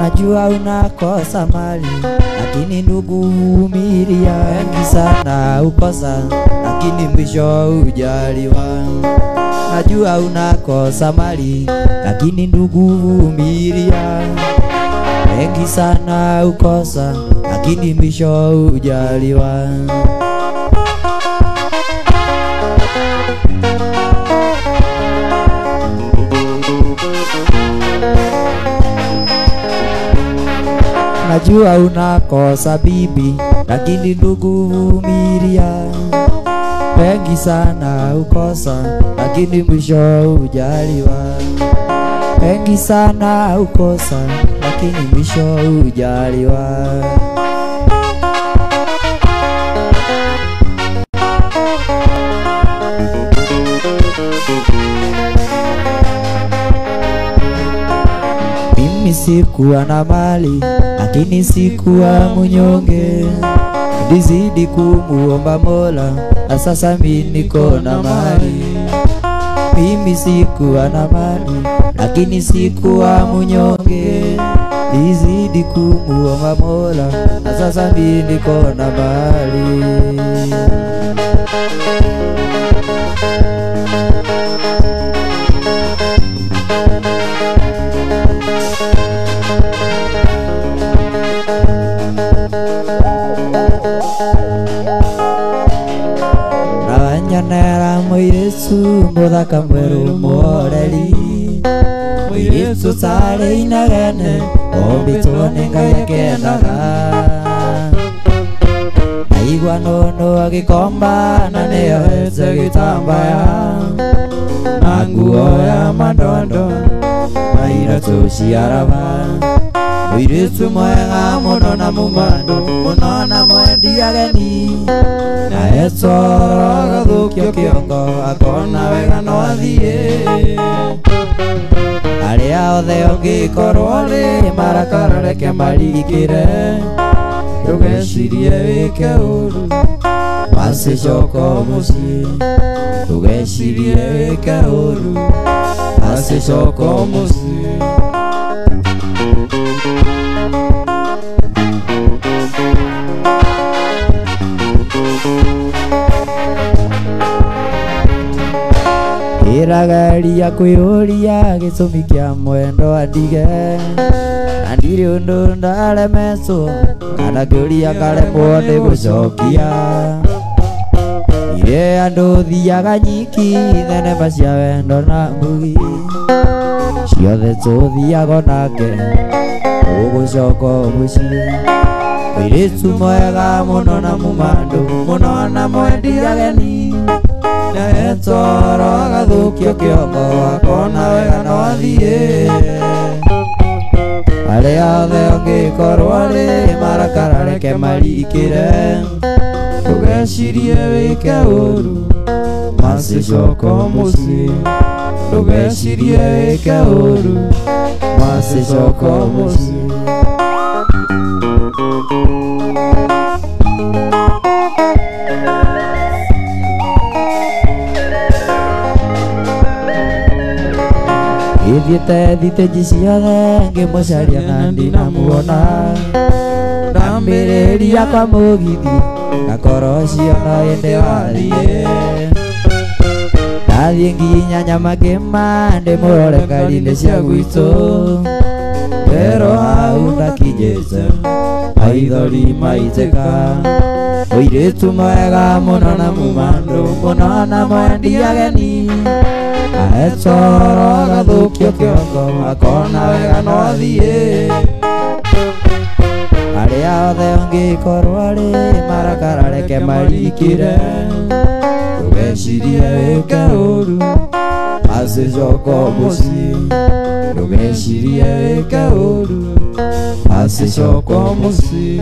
Najua unakosa mali, lakini ndugu vumilia. Wengi sana ukosa, lakini mwisho hujaliwa. Najua unakosa mali, lakini ndugu vumilia. Wengi sana ukosa, lakini mwisho hujaliwa. Najua unakosa bibi, lakini ndugu vumilia. Wengi sana ukosa, lakini mwisho hujaliwa. Wengi sana ukosa, lakini mwisho hujaliwa. Mimi sikuwa na mali, lakini sikuwa mnyonge. Nilizidi kumuomba Mola, na sasa mimi niko na mali. Mimi sikuwa na mali, lakini sikuwa mnyonge. Nilizidi kumuomba Mola, na sasa mimi niko na mali. Nera mũirĩtu mũthaka mwerũ mũhoreri, mũirĩtu ũtarĩ inegene, ombĩtwo nĩ Ngai akendaga. Ndaigua nũnũ agĩkomba na nĩohete gĩtambaya, na nguo ya mandondo na iratũ cia raba. Mũirĩtu mwega mũno na mũmandũ mũno na mwendi ageni, na etoro agathũkio kĩongo akona wega no athiĩ. Arĩa othe ũngĩkorwo rĩ marakara reke marikĩre, ndũgecirie wĩke ũru macicoka mũciĩ. Ndũgecirie wĩke ũru macicoka mũciĩ. Ndĩrageria kwĩyũria gĩtũmi kĩa mwendo andige, na ndirĩ ũndũ ndaremetwo, kana ngĩũria ngaremwo nĩ gũcokia. Ndirĩ andũ thiaga nyiki, thenema cia wendo na mbugi, ciothe tũthiaga onake, ũgũcoka mũciĩ. Mũirĩtu mwega mũno na mũmandũ mũno na mwendi ageni, na etoro agathũkio kĩongo akona wega no athiĩ. Arĩa othe ũngĩkorwo rĩ marakara reke marikĩre, ndũgecirie wĩke ũru macicoka mũciĩ. Ndũgecirie wĩke ũru macicoka mũciĩ. Ithiĩte thitĩnji ciothe ngĩmũcaria na ndinamuona, ndambĩrĩria kwa mũgithi ngakora ũcio no ĩndĩ wathiĩ. Ndathiĩ nginya Nyamakĩma ndĩmũrore ngari-inĩ cia gwitũ, nderwo hau ndakinyĩte maithori maitĩka. Mũirĩtu mwega mũno na mũmandũ mũno na mwendi ageni, etoro agathũkio kĩongo akona wega no athiĩ. Arĩa othe ũngĩkorwo rĩ marakara reke marikĩre, ndũgecirie wĩke ũru macicoka mũciĩ. Ndũgecirie wĩke ũru macicoka mũciĩ.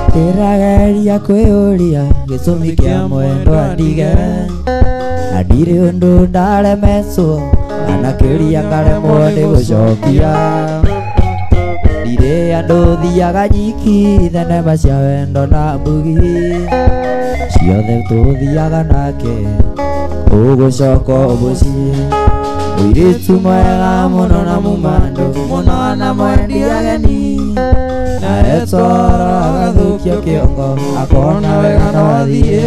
Ndĩrageria kwĩyũria gĩtũmi kĩa mwendo andige, na ndirĩ ũndũ ndaremetwo, kana kĩũria ngaremwo nĩ gũcokia. Ndirĩ andũ thiaga nyiki thenema cia wendo na mbugi ciothe tũthiaga nake ũgũcoka mũciĩ. Mũirĩtu mwega mũno na mumando mũno na mwendi ageni na etoro agathũkio kĩongo akona wega no athiĩ.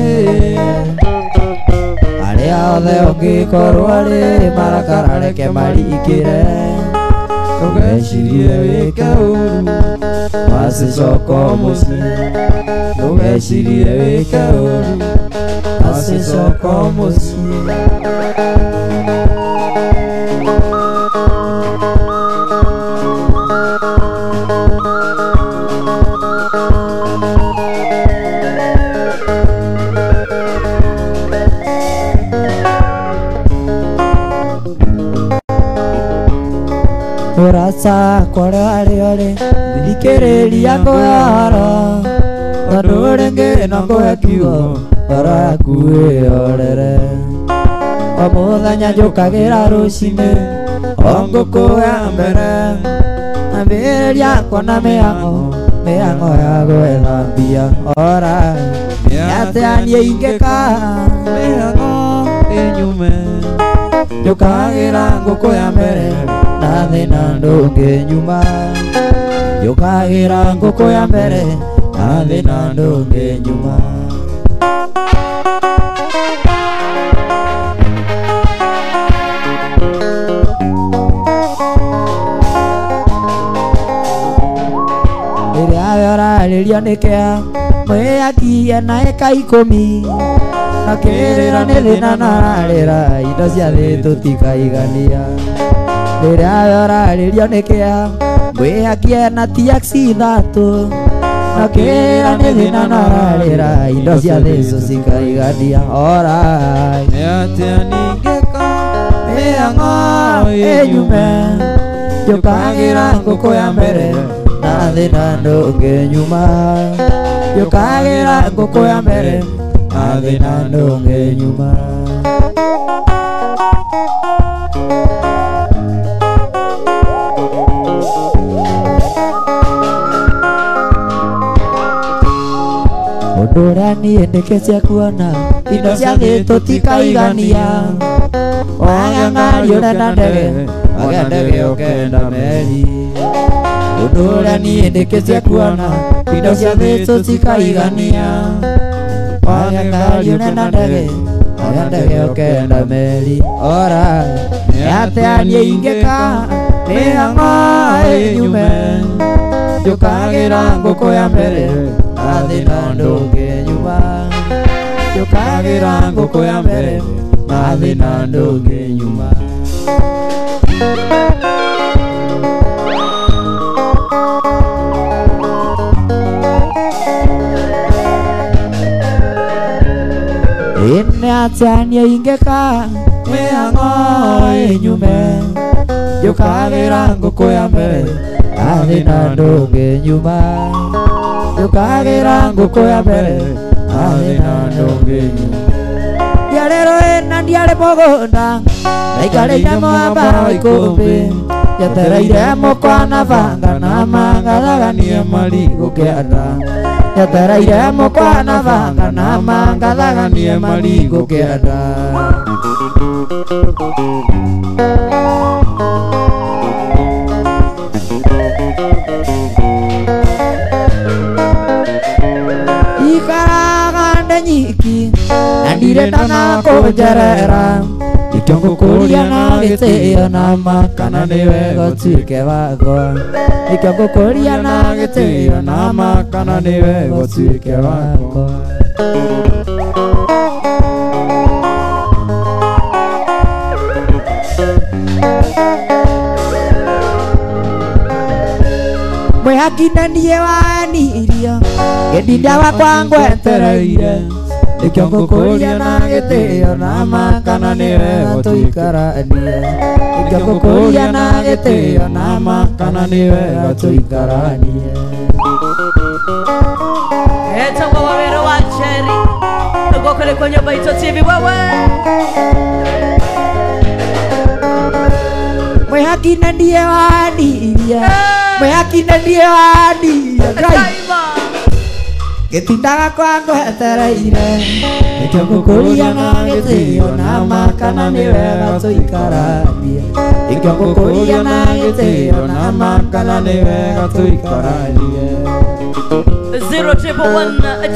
Arĩa othe ũngĩkorwo arĩ marakara reke marikĩre ndũgecirie wĩke ũru macicoka mũciĩ. Ndũgecirie wĩke ũru macicoka mũciĩ. Ũraca kũrĩa arĩ orĩ thikĩrĩria ngũhoro tondũ rĩngĩ no ngũhe kiugo ngoro yaku ĩhorere. O mũthenya njũkagĩra rũcinĩ o ngũkũ ya mbere ambĩrĩria kuona mĩhang'o mĩhang'o ya gwetha mbia ora nĩ atĩa niĩ ingĩka mĩhang'o ĩnyume njũkagĩra ngũkũ ya mbere na thĩna ndũngĩnyuma. Njũkagĩra ngũkũ ya mbere na thĩna ndũngĩnyuma. Rĩrĩa we ũrarĩrio nĩ kĩeha mwĩakie na ĩka ikũmi na kĩrĩra nĩ thĩna na ararĩra indo cia thĩ tũtikaigania. Rĩrĩa we ũrarĩrio nĩ kĩeha mwĩakie na TX ithatũ na kĩrĩra nĩ thĩna na ararĩra indo cia thĩ tũtikaigania. Alright. Nĩ atĩa ningĩka Mĩhang'o ĩnyume njũkagĩra ngũkũ ya mbere na thĩna ndũngĩnyuma. Njũkagĩra ngũkũ ya mbere na thĩna ndũngĩnyuma. Ũndũ ũrĩa niĩ ndĩkĩtie kuona indo cia thĩ tũtikaigania. Waga ngari ũrenda ndege waga ndege ũkenda meri. Ũndũ ũrĩa niĩ ndĩkĩtie kuona indo cia thĩ tũtikaigania. Waga ngari ũrenda ndege waga ndege ũkenda meri. Ora nĩ atĩa niĩ ingĩka mĩhang'o ĩnyume njũkagĩra ngũkũ ya mbere na thĩna ndũngĩnyuma. Njũkagĩra ngũkũ ya mbere na thĩna ndũngĩnyuma. Nĩ atĩa niĩ ingĩka mĩhang'o ĩnyume njũkagĩra ngũkũ ya mbere na thĩna ndũngĩnyuma. Njũkagĩra ngũkũ ya mbere na thĩna ndũngĩnyuma. Ndiarĩ rũĩ na ndiarĩ mũgũnda ndaikarĩire mũhamba wa ikũmbĩ njetereire mũkwa na banga na mangathaganie marigũ kĩanda. Njetereire mũkwa na banga na mangathaganie marigũ kĩanda. Ikaraga ndĩ nyiki na ndirĩ ndanakũnjerera nĩkĩo ngũkũria na gĩtĩo na ma kana nĩ wega ũtuĩke wakwa. Nĩkĩo ngũkũria na gĩtĩo na ma kana nĩ wega ũtuĩke wakwa. Mwĩhaki na niĩ wanirio ngĩndinda wakwa ngwetereire nĩkĩo ngũkũria na gĩtĩo na ma kana nĩ wega tũikaranie. Nĩkĩo ngũkũria na gĩtĩo na ma kana nĩ wega tũikaranie. Etagwo Wawero wa Njeri nĩguo kũrĩ kwa Nyũmba Itũ TV wewe. Mwĩhaki na niĩ wanirie Mweakinenie wani driver Gĩtindaga kwa ngwetereire Nĩkĩo ngũkũria na gĩtĩo na ma kana nĩ wega tũikaranie Nĩkĩo ngũkũria na gĩtĩo na ma kana nĩ wega tũikaranie 011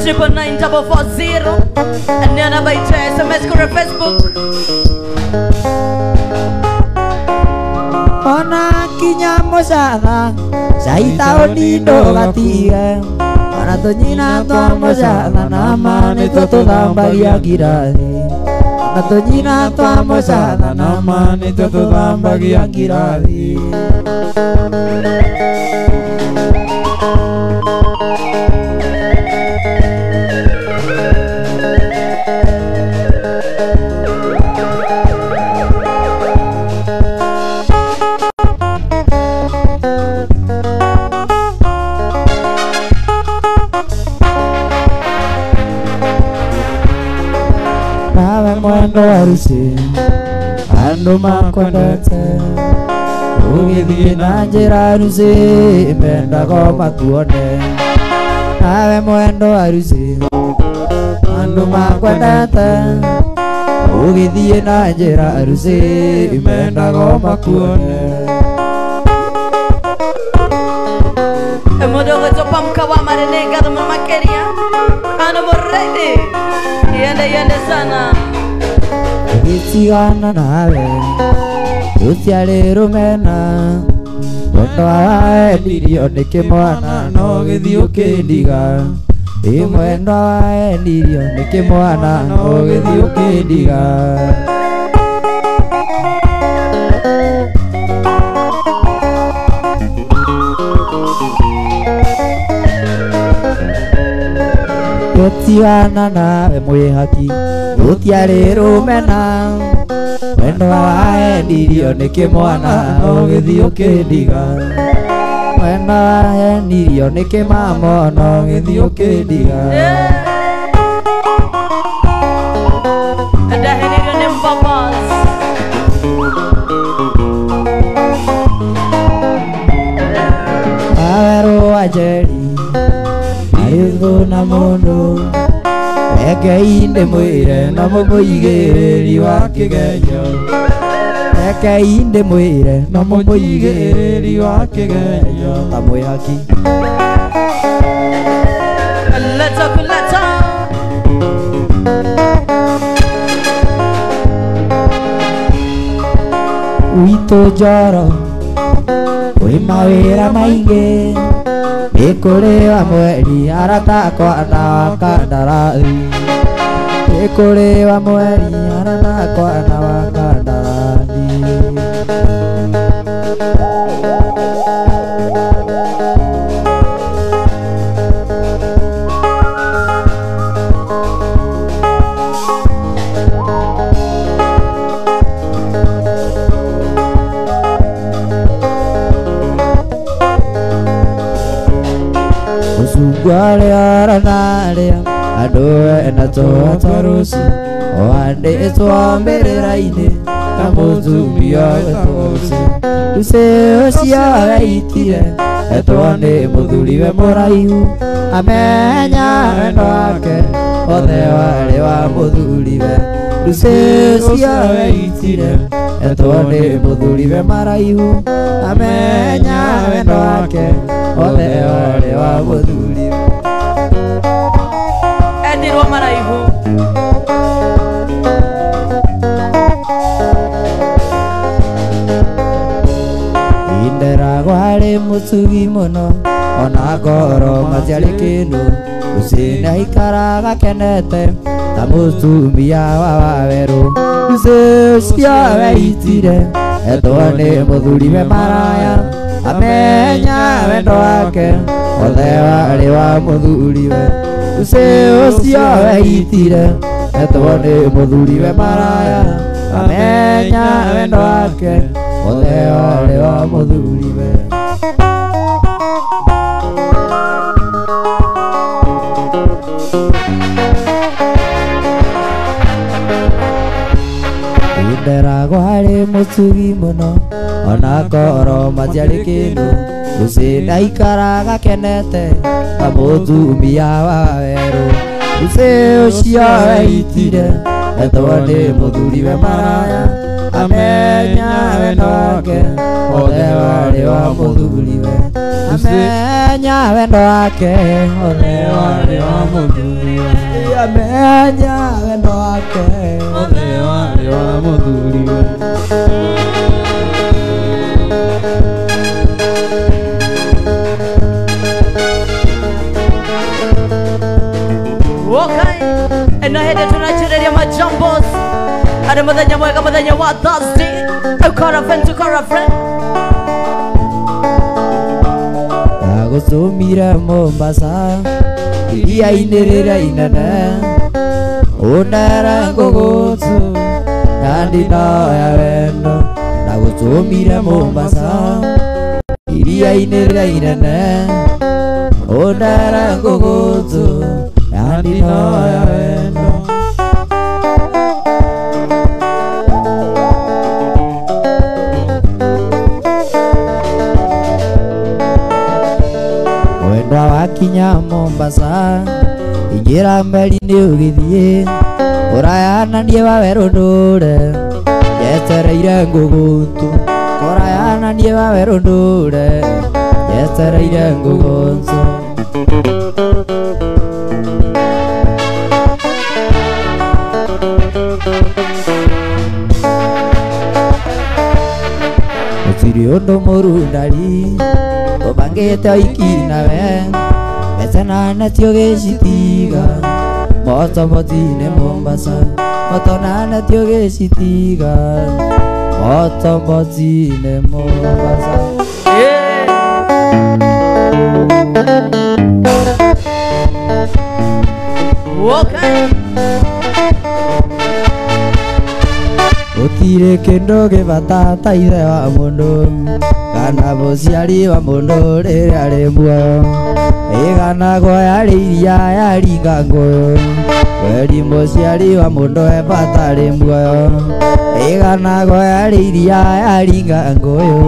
999 440 and namba ita SMS kura Facebook. Ona kinya mũcatha cai taũni ndũgatige Ona tũnyina twa mũcatha na ma nĩtwo tũthambagia ngirathi Ona tũnyina twa mũcatha na ma nĩtwo tũthambagia ngirathi Nawe mwendo wa ruci andũ makwendete ũgĩthiĩ na njĩra ruci mendago makuone Nawe mwendo wa ruci andũ makwendete ũgĩthiĩ na njĩra ruci mendago makuone Mũndũ ũgwĩtwo Pamka wa Marenenga thoma makĩria ana mũrĩithi yende yende sana Gĩtigana nawe rũtiarĩ rũmena Mwendo waendirio nĩ kĩmwana no gĩthiĩ ũkĩndiga Ĩ mwendo waendirio nĩ kĩmwana no gĩthiĩ ũkĩndiga Gũtigana nawe mwĩhaki rũtiarĩ rũmena Mwendo waendirio nĩ kĩmwana no gĩthiĩ ũkĩndiga Mwendo waendirio nĩ kĩmamo no gĩthiĩ ũkĩndiga Ndahenirio nĩ Mbabas Wawerũ wa Njeri arĩ thũ na mũndũ Rekei ndĩmwĩre na mũmũigĩrĩri wa kĩgenyo Rekei ndĩmwĩre na mũmũigĩrĩri wa kĩgenyo ta mwĩhaki Leta kuleta Witũ njoro kwĩ mawĩra maingĩ Nĩ kũrĩ wa mweri arata akwa na wa kandarathi Nĩ kũrĩ wa mweri arata akwa na wa kandarathi Mũcungwa arĩa aranarĩa andũ ena tũhota rũci Wandĩtwo mbĩrĩra-inĩ ta mũtumia wetwo Lucy Lucy ũcio weitire etwo nĩ mũthuriwe mũraihu Amenya wendo wake othe warĩ wa mũthuriwe Lucy ũcio weitire etwo nĩ mũthuriwe maraihu Amenya wendo wake othe warĩ wa mũthuriwe Endirwo maraihu Inderagwo arĩ mũtugi mũno ona ngoro matiarĩ kĩndũ Lucy nĩaikaraga kenete ta mũtumia wa wawerũ Lucy ũcio weitire etwo nĩ mũthuriwe maraya Amenya wendo wake othe warĩ wa mũthuriwe Lucy ũcio weitire etwo nĩ mũthuriwe maraya Amenya wendo wake othe warĩ wa mũthuriwe Inderagwo arĩ mũtugi mũno ona ngoro matiarĩ kĩndũ Lucy ndaikaraga kenete ta mũtumia wa werũ. Lucy ũcio weitire etwo nĩ mũthuriwe maraya amenya wendo wake othe warĩ wa mũthuriwe. Amenya wendo wake othe warĩ wa mũthuriwe. Amenya wendo wake othe warĩ wa mũthuriwe. Okay. Eno hĩndĩ tũrachereria majambos arĩ mũthenya mwega mũthenya wa Thursday. Call a friend to call a friend. Ndagũtũmire Mombasa iria-inĩ rĩrĩa inene ũnere ngũgũtũ na ndinoya wendo. Ndagũtũmire Mombasa iria-inĩ rĩrĩa inene ũnere ngũgũtũ na ndinoya wendo. Wendwa wakinya Mombasa ingĩra meri-inĩ ũgĩthiĩ kũraya na niĩ wa werũ ndũre njetereire ngũgũtũ. Kũraya na niĩ wa werũ ndũre njetereire ngũgũtũ. Gũtirĩ ũndũ mũru ndari ũbangĩte oiki nawe mbeca nene tiũgĩcitiga motomotinĩ Mombasa. Moto nene tiũgĩcitiga motomotinĩ Mombasa. Okay. Gũtirĩ kĩndũ gĩbata ta ithe wa mũndũ kana mũciari wa mũndũ rĩrĩa arĩ muoyo. Ĩganagwo yarĩ iria yaringa ngũyũ kweri mũciari wa mũndũ e bata arĩ muoyo. Ĩganagwo yarĩ iria yaringa ngũyũ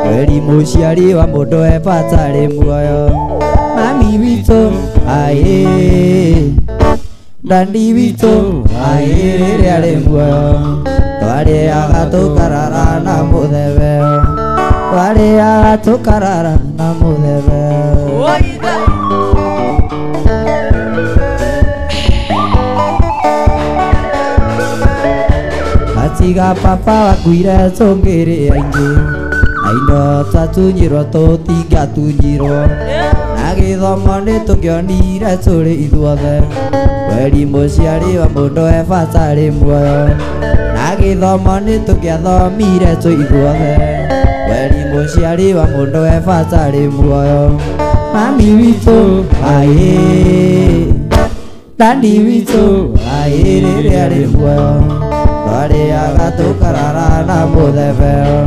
kweri mũciari wa mũndũ e bata arĩ muoyo. Mami witũ aĩ dandi witũ aĩ rĩrĩa arĩ muoyo twarĩaga tũkarara na mũthebeo. Twarĩaga tũkarara na mũthebeo. Atiga papa wakuire tũngĩrĩ aingĩ na indo twatunyirwo tũtingĩatunyirwo na gĩthomo nĩ tũngĩonire tũrĩ ithuothe kweri mũciari wa mũndũ e bata arĩ muoyo na gĩthomo nĩ tũngĩathomire twĩ ithuothe kweri mũciari wa mũndũ e bata arĩ muoyo. Mami witũ aĩ dandi witũ aĩ rĩrĩa arĩ muoyo twarĩaga tũkarara na mũthebeo.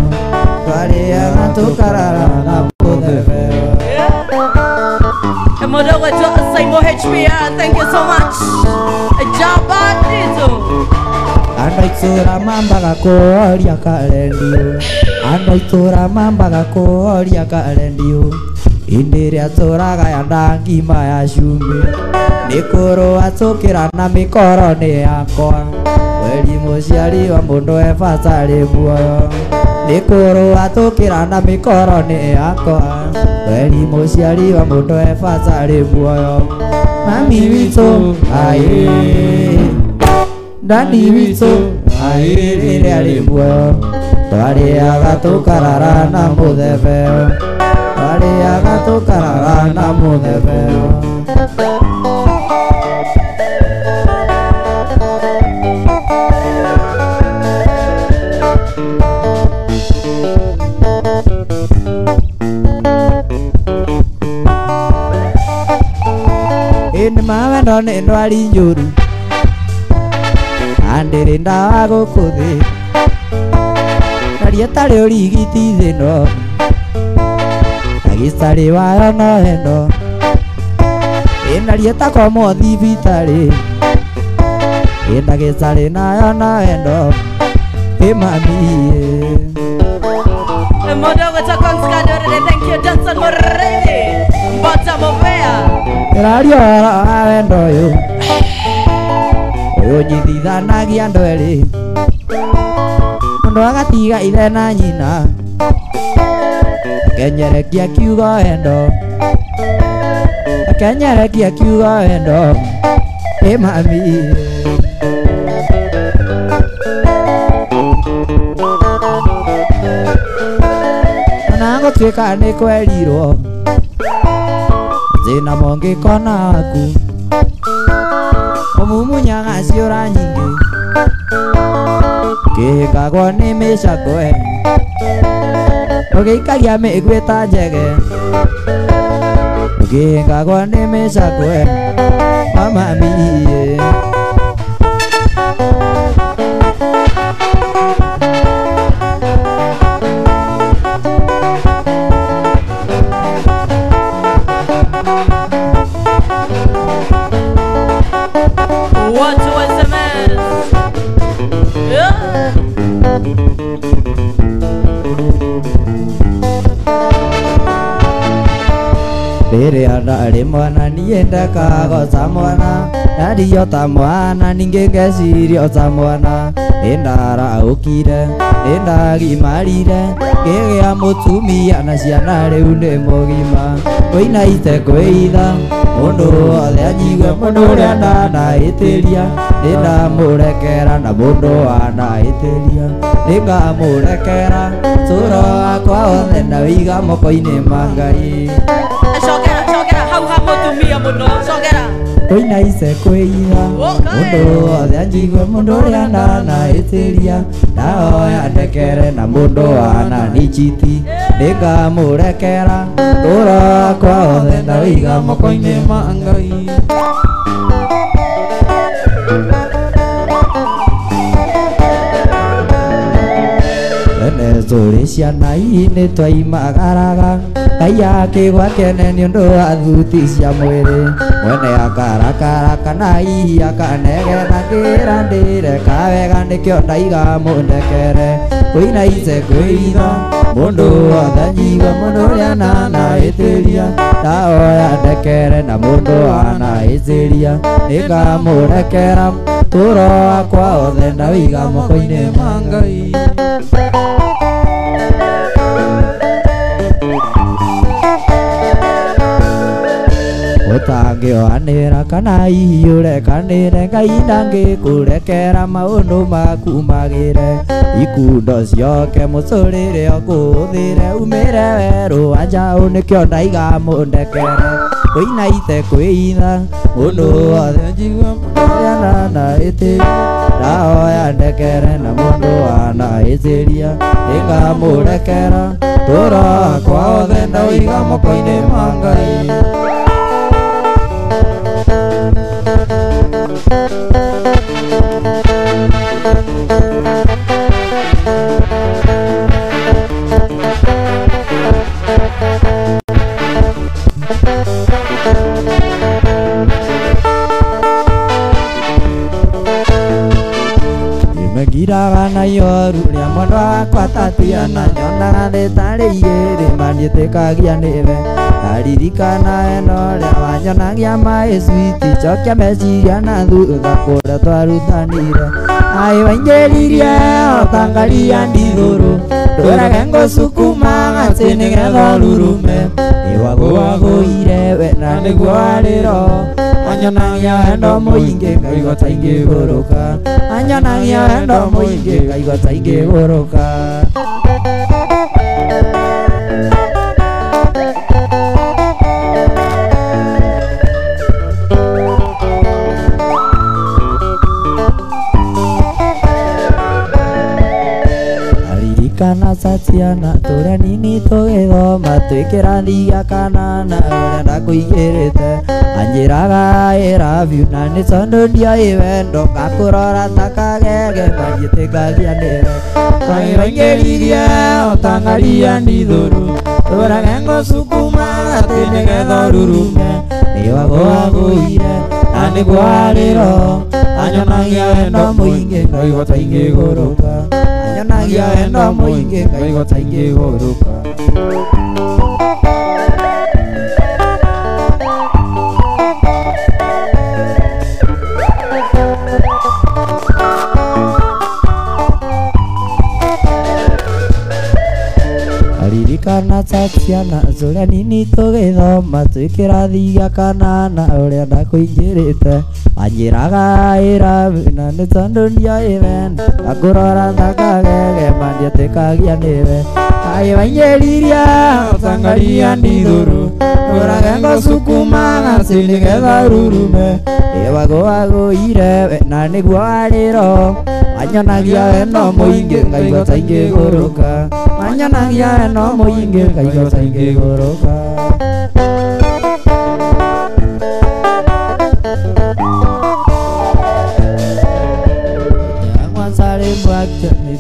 Twarĩaga tũkarara na mũthebeo. Mũndũ ũgwĩtwo Simon HPR, thank you so much. Jabatizo. Andũ a itũũra mambaga kũũria karendio. Andũ a itũũra mambaga kũũria karendio. Hĩndĩ ĩrĩa tũragaya ngima ya cumbĩ nĩ kũrũa tũkĩra na mĩkoro nĩ yakwa. Kweri mũciari wa mũndũ e bata arĩ muoyo nĩ kũrũa tũkĩra na mĩkoro nĩ yakwa. Kweri mũciari wa mũndũ e bata arĩ muoyo. Mami witũ aĩ dandi witũ aĩ rĩrĩa arĩ muoyo twarĩaga tũkarara na mũthebeo. Twarĩaga tũkarara na mũthebeo. Ĩnĩ mawendo nĩ ndwari njũru na ndĩrĩ ndawa gũkũ thĩ na rĩetarĩ ũrigiti thĩ ĩno ndagĩtarĩ wayo no eno ĩna rĩetakomwo thibitarĩ ĩ ndagĩtarĩ nayo no eno ĩ mami ĩ. Modogo Tokongskadore, thank you Johnson Morelli Mbota Movea. Ndĩraria ũhoro wa wendo ũyũ ũyũ ũnyitithanagia andũ erĩ, mũndũ agatiga ithe na nyina akenyerekia kiugo wendo, akenyerekia kiugo wendo ĩ mami. Ona gũtuĩka nĩ kwerirwo thĩna mongĩkona waku, ũmumunyaga ciũra nyingĩ kĩhĩkagwo nĩ mĩcakwe, ũgĩikagia mĩguĩ ta njege, ũkĩhĩkagwo nĩ mĩcakwe mama miĩ. What was the mess? Yeah. Rĩrĩa ndarĩ mwana niĩ ndekagoca mwana, ndario ta mwana ningĩ ngeciria ta mwana, nĩndaraũkire nĩndagimarire ngĩgĩa mũtumia na ciana rĩu nĩ mũgima, kũinaite kwĩitha mũndũ wothe anyigue mũndũ ũrĩa ndanahĩtĩria, nĩndamũrekera na mũndũ wanahĩtĩria nĩngamũrekera, tũro wakwa wothe ndawĩiga moko-inĩ ma Ngai. Cokera, cokera, hau ha mũtumia mũno, cokera. Kũinaite kwĩitha mũndũ wothe anjigue mũndũ ũrĩa ndanahĩtĩria, ndahoya ndekere na mũndũ wananichiti nĩngamũrekera, tũro wakwa wothe ndawĩiga moko-inĩ ma Ngai. Tene tũrĩ ciana inĩ twaimagaraga, Ngai akĩgwa kene nĩ ũndũ wa thuti cia mwĩrĩ, mwene akarakara kana hihi akanegena ngĩra ndĩreka wega nĩkĩo ndaiga mũndekere, kũinaite kwĩitha mũndũ wothe anyigue mũndũ ũrĩa ndanahĩtĩria, ndahoya ndekere na mũndũ wanahĩtĩria nĩngamũrekera, tũro wakwa wothe ndawĩiga moko-inĩ ma Ngai. Ũtangĩohanĩra kana hihi ũrekanĩre, Ngai ndangĩkũrekera maũndũ maku magĩre, ikundo cioke mũtũrĩre ũkũhũthĩre, umĩre werũ wa njaũ nĩkĩo ndaiga mũndekere, kũinaite kwĩitha mũndũ wothe anjigue mũndũ ũrĩa ndanahĩtĩria, ndahoya ndekere na mũndũ wanahĩtĩria nĩngamũrekera, tũro wakwa wothe ndawĩiga moko-inĩ ma Ngai. Ngiraga na ioru rĩa mwendwa wakwa Tatiana, nyonaga thĩ tarĩ igĩrĩ maniĩtĩkagia nĩwe, ndaririkana wendo ũrĩa wanyonagia maĩ switi, cokia meciria na thutha kũrĩa twarutanire, aĩ waingĩririe ota ngaria ndithũrũ, ndũrage ngũcukuma gatĩ nĩgetha ũrurume, nĩwagũagũire we na nĩguo warĩro, anyonagia wendo mũingĩ ngaigua ta ingĩgũrũka, anyonagia wendo mũingĩ ngaigua ta ingĩgũrũka. Kana Tatiana tũrĩa nini tũgĩthoma twĩ kĩrathi gĩa kanana ũrĩa ndakũigĩrĩte, anjĩraga I love you na nĩ tondũ ndioĩ wendo ngakũrora ta kagege manjĩtĩkagia nĩwe, waingĩririe ota ngaria ndithũrũ, ndũrage ngũcukuma atĩ nĩgetha ũrurume, nĩwagũagũire na nĩguo warĩro, anyonagia wendo mũingĩ ngaigua ta ingĩgũrũka, Anyonagia wendo mũingĩ ngaigua ta ingĩgũrũka. Ririkana Tatiana tũrĩa nini tũgĩthoma twĩ kĩrathi gĩa kanana ũrĩa ndakũingĩrĩte anjĩraga ĩra na nĩ tondũ ndioĩ wendo ngakũrora ndakagegema ndietĩkagia nĩwe kaĩ waingĩririe Tangaria ndithũrũ ũrage ngũcukuma ngaci nĩgetha ũrurume ĩwagũagũire we na nĩguo warĩro anyonagia wendo mũingĩ ngaigua ta ingĩgũrũka anyonagia wendo mũingĩ ngaigua ta ingĩgũrũka.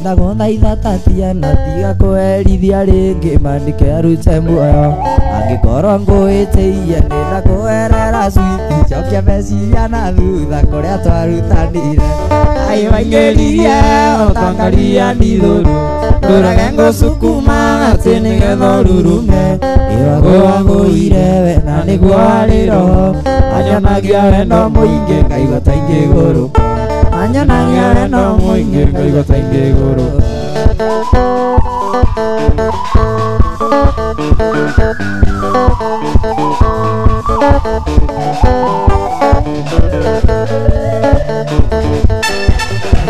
Ndagũthaitha Tatiana tiga kũherithia rĩngĩ mandĩke arute muoyo angĩkorwo ngũĩtĩie nĩndakũherera switi cokia meciria na thutha kũrĩa twarutanire kaĩ waingĩririe Tangaria ndithũrũ ndũrage ngũcukuma atĩ nĩgetha ũrurume ĩwagũagũire we na nĩguo warĩro anyonagia wendo mũingĩ ngaigua ta ingĩgũrũka anyonagia wendo mũingĩ ngaigua ta ingĩgũrũka.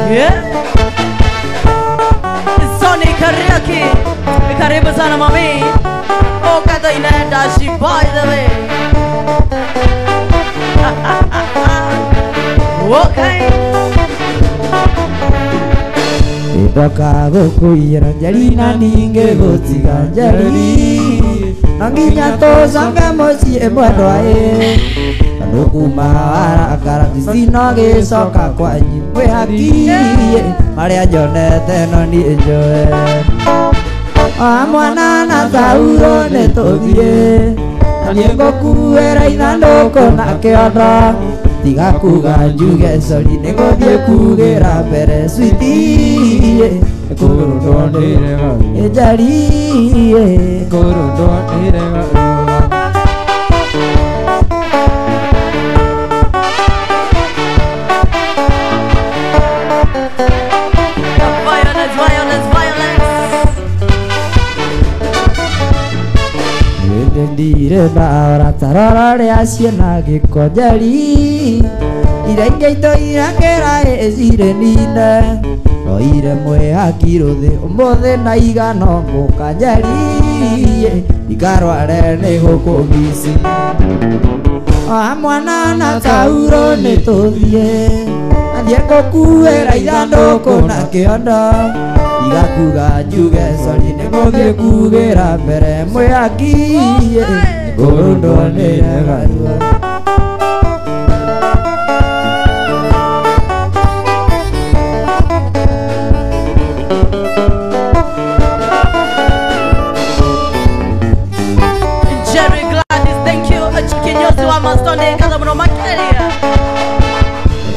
Yeah. Sony Kariuki, karibu sana mami. Okata inaenda she by the way. Okay. Ndoka gũkũiyĩra njeri na ningĩ gũtiga njeri no nginya tũcoke mũciĩ mwendwa ĩ tondũ kuma warakara ndicino gĩcoka kwanyu mwĩ hakiĩ marĩa nyonete no niĩ njũĩ o mwana na tauro nĩ tũthiĩ na niĩ ngũkuĩra ithandũkũ na kĩondo tiga kuga njuge sori nĩngũthiĩ kugĩra mbere switi Kũrũndwo nĩrega njeri kũrũndwo nĩrega. Violence, violence, violence. Ndire ndahora tarora rĩa ciana gĩko njeri iria ingĩ itũire ngĩra ĩcirĩ nine oire mwĩhaki rũthĩ ũmũthĩ na igano ngũka njeri ikarware nĩ gũkũmici o mwana na tauro nĩ tũthiĩ athiĩ ngũkuĩra ithandũkũ na kĩondo igakuga njuge sori nĩngũthiĩ kugĩra mbere mwĩhaki kũrũndwo nĩrega ruo. Jerry Gladys, thank you. Kinyozi wa Mastone kaza muno makeria.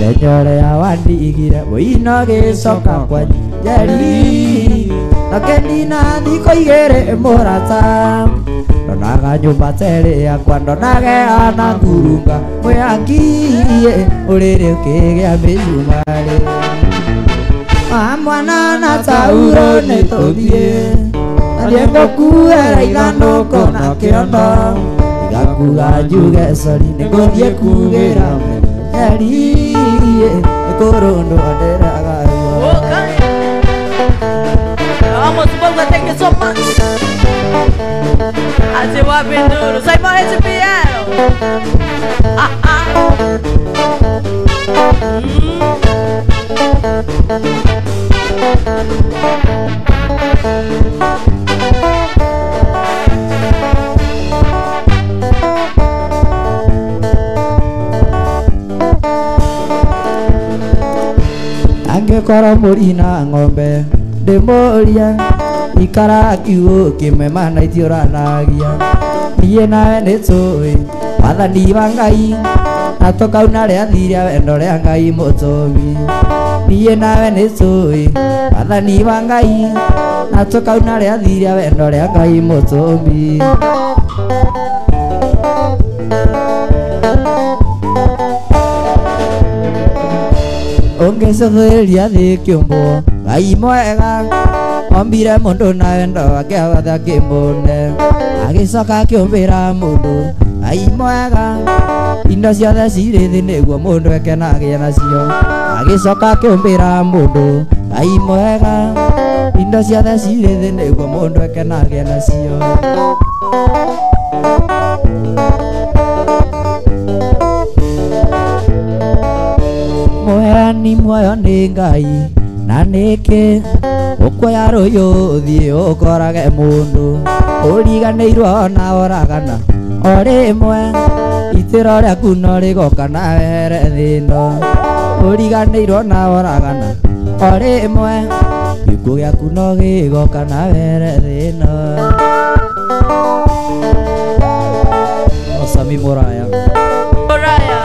Mũthenya ũrĩa wandigire mũino gĩcoka kwanyu njeri na kĩnina thikũ igĩrĩ mũrata ndonaga nyũmba terĩ yakwa ndonage ana ngurunga mwĩhaki ũrĩrĩ ũkĩgĩa mĩcumarĩ a mwana na tauro nĩ tũthiĩ athiĩ ngũkuĩra ithandũkũ na kĩondo igakuga njuge sori nĩngũthiĩ kugĩra njeri kũrũndwo ndĩraga ruo. Okay. Amos Bonga, thank you so much. Ati wapi nduru Simon HPL. Ah ah. Angĩkorwo mũrina ng'ombe ndĩmũria ikara kiugũ kĩmwe mana itiũranagia niĩ nawe nĩtũĩ wathani wa Ngai Na tũkauna rĩathire wendo rĩa Ngai mũtũmi niĩ nawe nĩ tũĩ wathani wa Ngai na tũkauna rĩathire wendo rĩa Ngai mũtũmi ũngĩcũthĩrĩria thĩ kĩũmbwo Ngai mwega ombire mũndũ na wendo wake wothe akĩmũne agĩcoka akĩũmbĩra mũndũ Ngai mwega indo ciothe cirĩ thĩ nĩguo mũndũ ekenagĩe nacio agĩcoka akĩũmbĩra mũndũ Ngai mwega indo ciothe cirĩ thĩ nĩguo mũndũ ekenagĩe nacio Mũheani muoyo nĩ Ngai na nĩkĩ ũkuoya rũhiũ ũthiĩ ũkorage mũndũ ũriganĩirwo na oragana o rĩmwe itĩro rĩaku no rĩgoka na wehere thĩ ĩno ũriganĩirwo na oragana o rĩmwe gĩkuũ gĩaku no gĩgoka na wehere thĩ ĩno Osami Muraya Muraya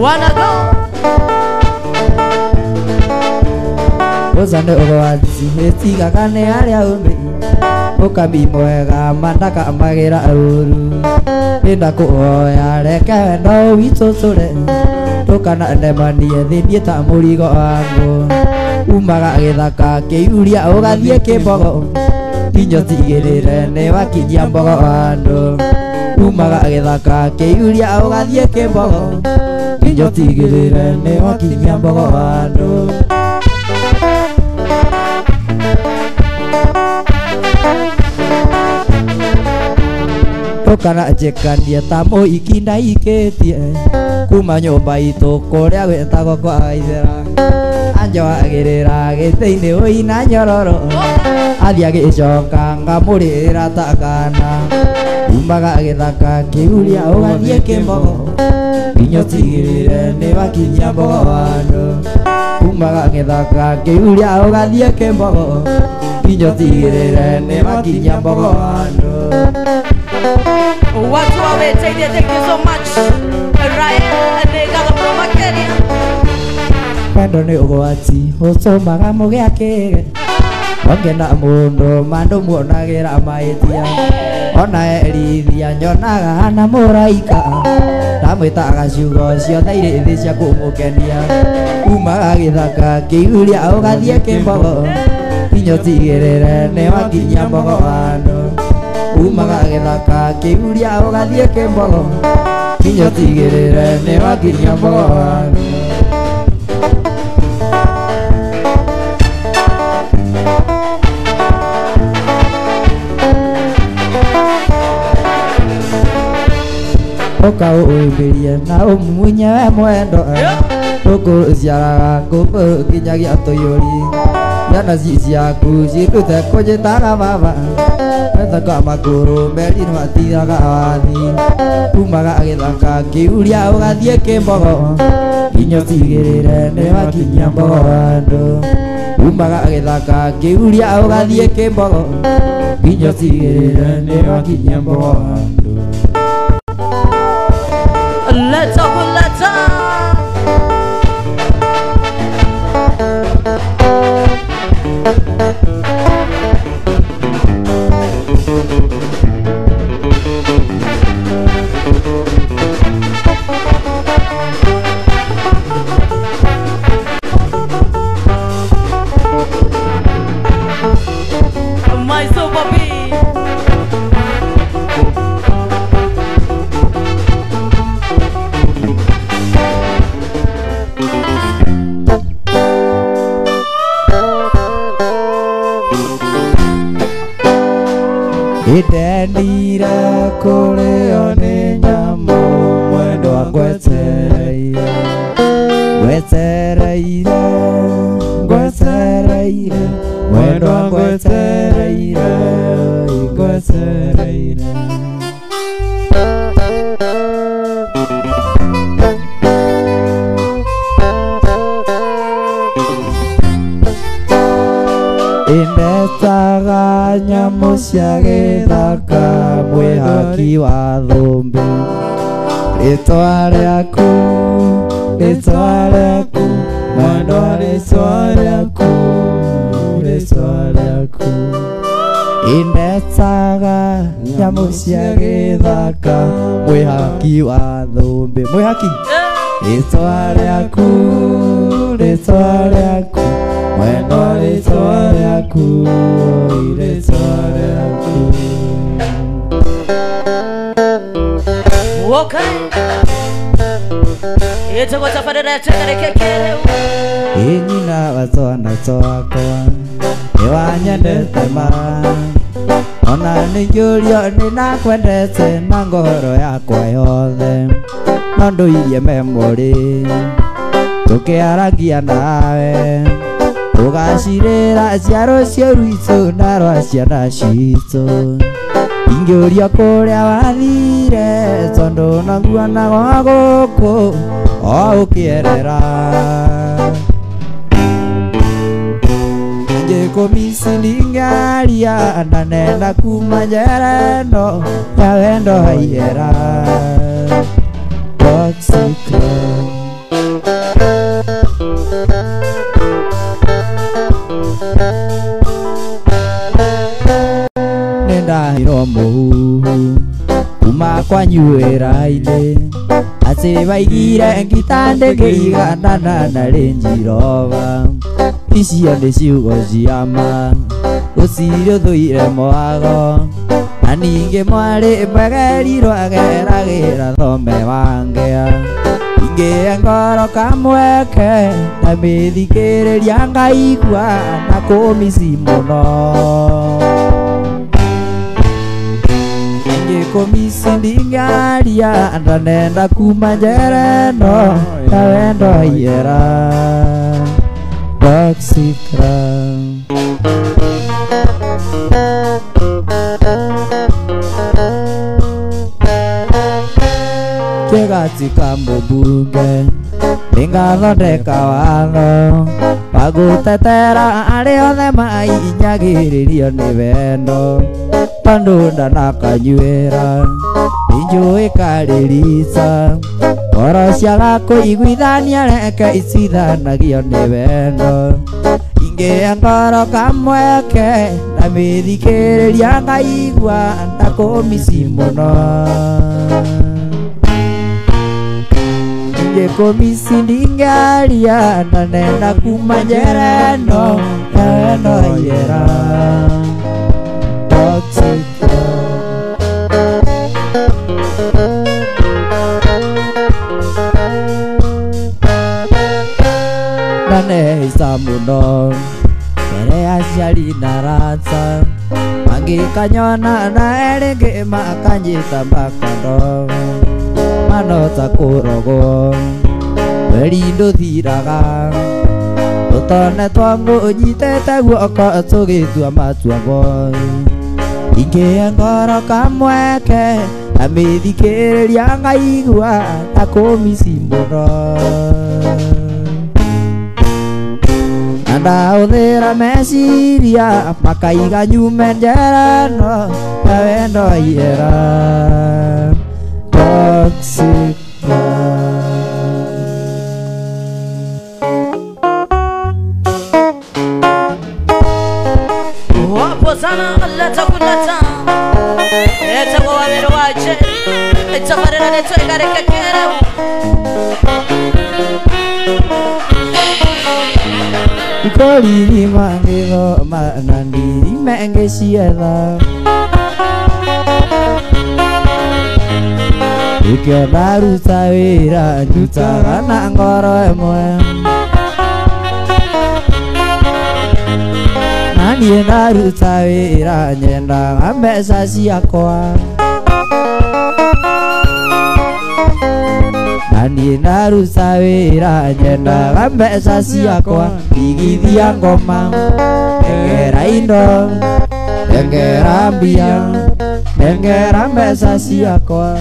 wanna go Ũcane ũgwati ĩtigaga nĩ arĩa ũmĩ ũkami mwega mandakamagĩra ũru nĩnda kũhoya reke wendo witũ tũre ndũkananemanie thĩ niĩ ta mũrigo wangu umaga gĩthaka kĩuria ũgathiĩ kĩmbogo nginya ũtigĩrĩre nĩ wakinyia mbogo andũ umaga gĩthaka kĩuria ũgathiĩ kĩmbogo nginya ũtigĩrĩre nĩ wakinyia mbogo andũ Ndũkananjĩkanie ta mũhiki ndaikĩtie kuma nyũmba itũ kũrĩa gwĩtagwo kwa Ithera anjoagĩrĩra gĩtĩ-inĩ ũina nyororo athiĩ agĩcoka ngamũrĩra ta kana umaga gĩthaka kĩuria ũgathiĩ kĩmbogo nginya ũtigĩrĩre nĩ wakinyia mbogo andũ umaga gĩthaka kĩuria ũgathiĩ kĩmbogo nginya ũtigĩrĩre nĩ wakinyia mbogo andũ Watu wa Wetaithia, thank you so much. Ryan nĩngatho mũno makĩria. Wendo nĩ ũgwati ũtũmaga mũgĩa kĩge ongena mũndũ mandũ muonagĩra mahĩtia ona erithia nyonaga na mũraika ndamwĩtaga ciugo ciothe irĩ thĩ cia kũmũkenia umaga gĩthaka kĩuria ũgathiĩ kĩmbogo nginya ũtigĩrĩre nĩ wakinyia mbogo andũ umaga gĩthaka kĩuria ũgathiĩ kĩmbogo nginya ũtigĩrĩre nĩ wakinyia mbogo andũ Ũka ũũmbĩrie na ũmumunye we mwendo ũkũciaraga ngũkũ nginyagia tũiyũri ciana ci ciaku ciĩrute kũnjĩtaga baba wetaka makũrũ meri matiraga wathi umaga gĩthaka kĩuria ũgathiĩ kĩmbogo nginya ũtigĩrĩre nĩ wakinyia mbogo andũ umaga gĩthaka kĩuria ũgathiĩ kĩmbogo nginya ũtigĩrĩre nĩ wakinyia mbogo andũ Leta kuleta My super B. Ndendire kũrĩo nĩ nyamũ mwendwa ngwetereire ngwetereire ngwetereire mwendwa ngwetereire ngwetereire Indetaga nyamũ cia gĩthaka mwĩhaki wa thũmbĩ Rĩtwa rĩaku, rĩtwa rĩaku, mwendwa rĩtwa rĩaku, rĩtwa rĩaku. Indetaga nyamũ cia gĩthaka, mwĩhaki wa thũmbĩ, mwĩhaki. Rĩtwa rĩaku, rĩtwa rĩaku, mwendwa rĩtwa rĩaku, rĩtwa rĩaku. Okay. Ĩtagwo tabarĩra ya Tũikarĩke Kĩrĩu. Ĩ nyina wa twana twakwa nĩwanyendete ma, ona nĩnjũrio nĩnakwendete na ngoro yakwa yothe, no ndũirie memory tũkĩaragia nawe, tũgacirĩra cia rũciũ rwitũ na rwa ciana citũ. Ingĩũrio kũrĩa wathire tondũ no nguonaga gũkũ o ũkĩerera. Ingĩkũmici ndingĩaria ndanenda kuma njera ĩno ya wendo haihera. Toxic love. Nĩndahirwo mũhuhu kuma kwanyu wĩra-inĩ, atĩ baigire ngita ndĩngĩiganana na Range Rover. Icio nĩ ciugo cia ma, gũtirĩ ũthũire mwago, na ningĩ mwarĩ mwegerirwo ageragĩra thome wa ngĩa. Ingĩhe ngoro kamweke ndamĩthikĩrĩria ngaigua na kũmici mũno. Ingĩkũmici ndingĩaria ndanenda kuma njera ĩno ya wendo haihera. Toxic love. Kĩgati ka mũmbunge nĩngathondeka watho wa gũtetera arĩa othe mainyagĩrĩrio nĩ wendo, tondũ ndanakanyuĩra nĩnjũĩ karĩ rica, ngoro ciaga kũiguithania reke icithanagio nĩ wendo. Ingĩhe ngoro kamweke ndamĩthikĩrĩria ngaigua ndakũmici mũno. Ingĩkũmici ndingĩaria ndanenda kuma njera ĩno ya wendo haihera. Toxic love. Ndanehĩca mũno mbere ya aciari na arata, mangĩkanyona na rĩngĩ makanyita makandogo, manota kũrogwo weri ndũthiraga, tũtone twa ngũnyitĩte guoko tũgĩtua matua boy. Ingĩhe ngoro kamweke ndamĩthikĩrĩria ngaigua ndakũmici mũno. Na ndahũthĩra meciria makaiga nyume njera ĩno ya wendo haihera. Toxic love. Wapo sana leta kuleta Etagwo Waweru wa Njeri tabarĩra nĩ Tũikarĩke Kĩrĩu. Ikoririma ngĩthoma na ndirime ngĩcietha, nĩkĩo ndaruta wĩra ndutaga na ngoro ĩmwe. Na niĩ ndaruta wĩra nyendaga mbeca ciakwa, na niĩ ndaruta wĩra nyendaga mbeca ciakwa. Ndigithia ngoma, nengera indo, nengera mbia, nengera mbeca ciakwa.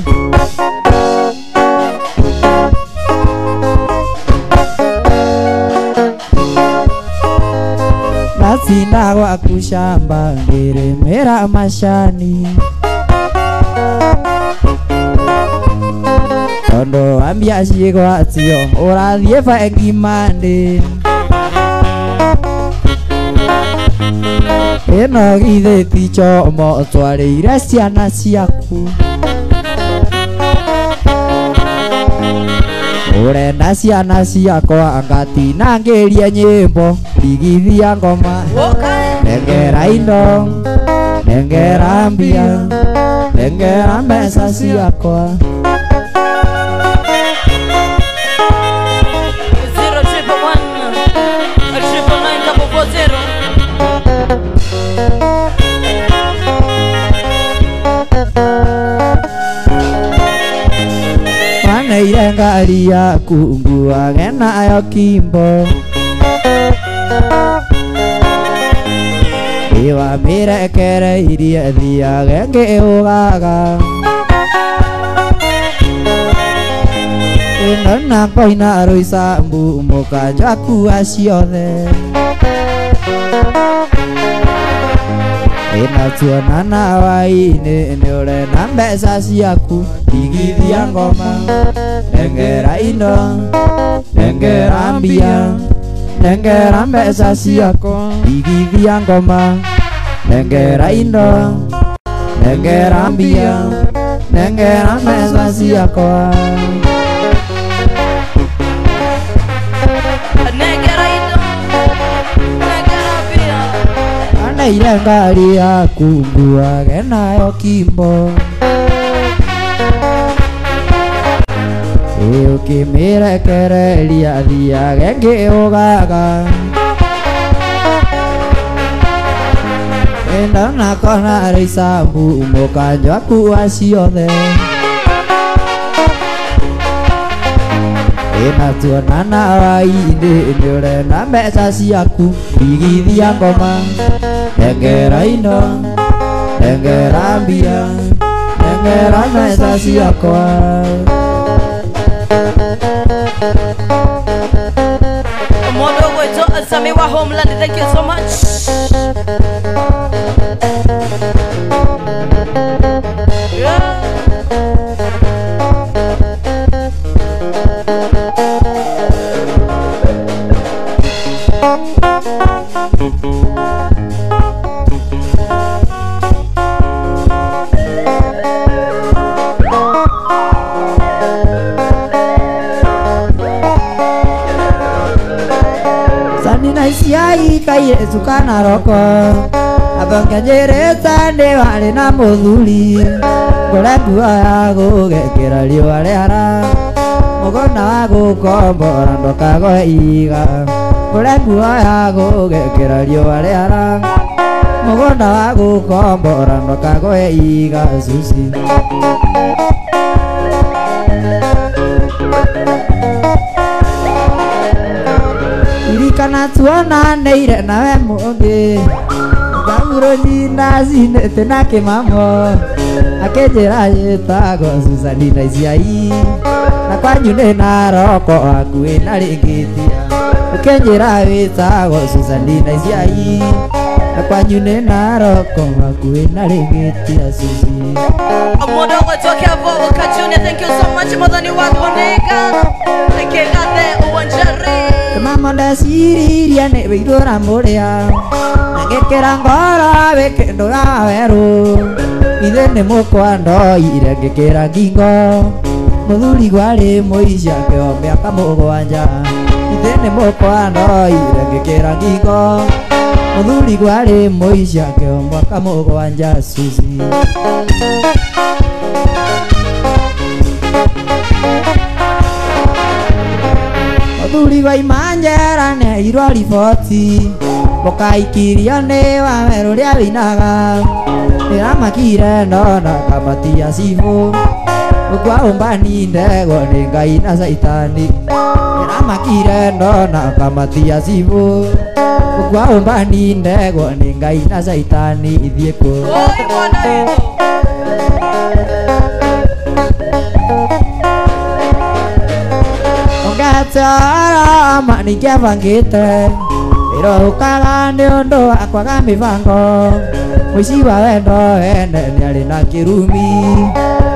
Ndatinda gwaku shamba ngĩrĩmĩra macani, Tondu ambia ciĩgwatio ũrathiĩ bengi Monday. Ĩno githĩ ti chomo twarĩire ciana ciaku. Ũrenda ciana ciakwa ngatinangĩrie nyĩmbo ndigithia ngoma. Nengera indo, nengera mbia, nengera mbeca ciakwa. 0 1 999 440. Waneire ngari yaku nguage nayo kimbo. Iwamĩrekereirie thiage ngĩũgaga. Ĩno nakoina rũicambu mũkanja kua ciothe. Ĩno tuonana hwaĩ-inĩ nĩũrenda mbeca ciaku ndigithia ngoma. Nengera indo, nengera mbia, nengera mbeca ciakwa ndigithia ngoma. Nengera indo, nengera mbia, nengera mbeca ciakwa. Nengera indo, nengera mbia. Aneire ngari yaku nguage nayo kimbo. Ĩ ũkĩmĩrekereria thiage ngĩũgaga. Ĩno nakona rĩicambu mũkanjo akua ciothe. Ĩna tuonana hwaĩ-inĩ nĩũrenda mbeca ciaku ndigithia ngoma. Nengera indo, nengera mbia, nengera mbeca ciakwa. Mondo wetu Sami wa Homeland, thank you so much. Yeah. Sani na iciai kairĩtu kana roko athongenjĩrĩte nĩ warĩ na mũthuri. Ngũre nguo ya gũgekĩra riũa rĩara mũgũnda wa gũkombora ndũkagoe iga. Ngũre nguo ya gũgekĩra riũa rĩara mũgũnda wa gũkombora ndũkagoe iga Susi. Ririkana tuonanĩire nawe mũngĩ Ngaurũ nyina cinĩte na kĩmamo akĩnjĩra yĩtagwo Susan na Iciai na kwanyu nĩ Naroko hakuhĩ na Rĩngĩtia. Ũkĩnjĩra wĩtagwo Susan na Iciai na kwanyu nĩ Naroko hakuhĩ na Rĩngĩtia Susi. Mondo wetu Kevo Kajuni, thank you so much. Muthoni wa Kuniga Kigathe Wanjari. Mama ndeciririe nĩ wĩirũ ũramũrĩa na ngĩkĩra ngoro wĩ kĩndũ ya werũ. Ithe nĩ mũkwa ndoire ngĩkĩra ngingo mũthuri gwarĩ mũici akĩo mĩaka 7. Ithe nĩ mũkwa ndoire ngĩkĩra ngingo mũthuri gwarĩ mũici akĩo mwaka 7 Susi. Mũthuri wa imanjera nĩairwo riboti mũkaikirio nĩ wawerũ ũrĩa wĩinaga. Ndĩramakire ndona kamati ya cibũ gũkua ũmbani ndegwo nĩ Ngai na Caitani. Ndĩramakire ndona kamati ya cibũ gũkua ũmbani ndegwo nĩ Ngai na Caitani ithiĩ kũ. Oi mwana witũ. Ũngatara ma ningĩabangĩte ĩrohukaga nĩ ũndũ wa kwaga mĩbango. Mũici wa wendo ene nĩarĩ na kĩrumi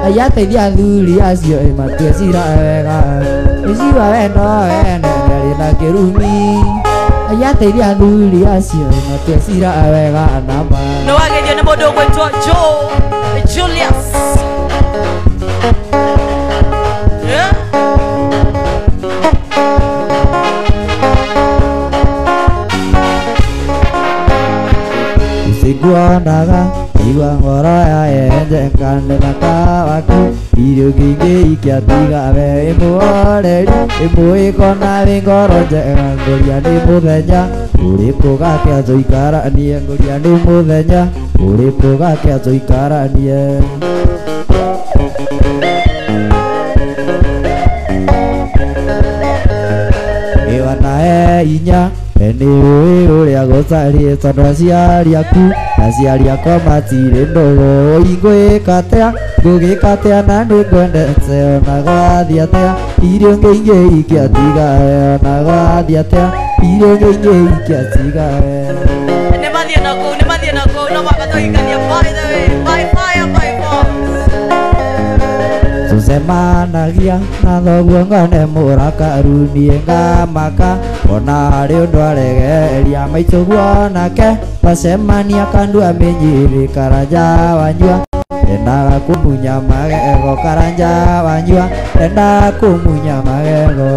Ayateithia athuri acio ĩ matue cira wega. Iciwa wendo wene ndarĩ na kĩrumi. Ayateithia athuri acio ĩ matue cira wega na ma. Nĩ wageithio nĩ mũndũ ũgwĩtwo Joe Julius. Yeah. Siguonaga igua ngoro ya yenjeka ndĩna waku irio ngingĩ ikiatiga we ĩmũhoreri ĩmũĩko na wĩ ngoro njega ngũria nĩ mũthenya ũrĩkũ gake tũikaranie ngũria nĩ mũthenya ũrĩkũ gake tũikaranie. Ĩwana e inya nĩ ũĩ ũrĩa gũtariĩ tondũ aciari aku aciari akwa matirĩ ndũgũ ingwĩka atĩa ngũgĩka atĩa na nĩ ngwendete ona gwathiĩ atĩa irio ngĩingĩ ingĩatiga we ona gwathiĩ atĩa irio ngĩingĩ ingĩatiga we. Nĩ mathiĩ na kũu, nĩ mathiĩ na kũu, no mũhaka tũhikanie by the way, by fire, by force. Tucemanagia na thoguo ngone mũrakaru niĩ ngamaka ona harĩ ũndũ aregeria maitũguo nake twacemania kandua mĩnyĩrĩ karanja wanyua endaga kũmunya magego karanja wanyua endaga kũmunya magego.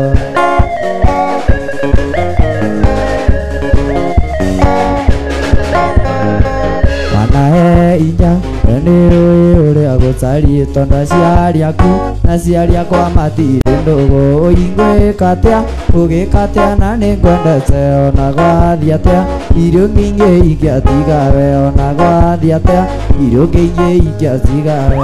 Mwana e inya nĩ ũĩ ũrĩa gũtariĩ tondũ aciari aku na aciari akwa matirĩ ndũgũ ingwĩka atĩa ngũgĩka atĩa na nĩ ngwendete ona gwathiĩ atĩa irio ng'ingĩ ingĩatiga we ona gwathiĩ atĩa irio ng'ingĩ ingĩatiga we.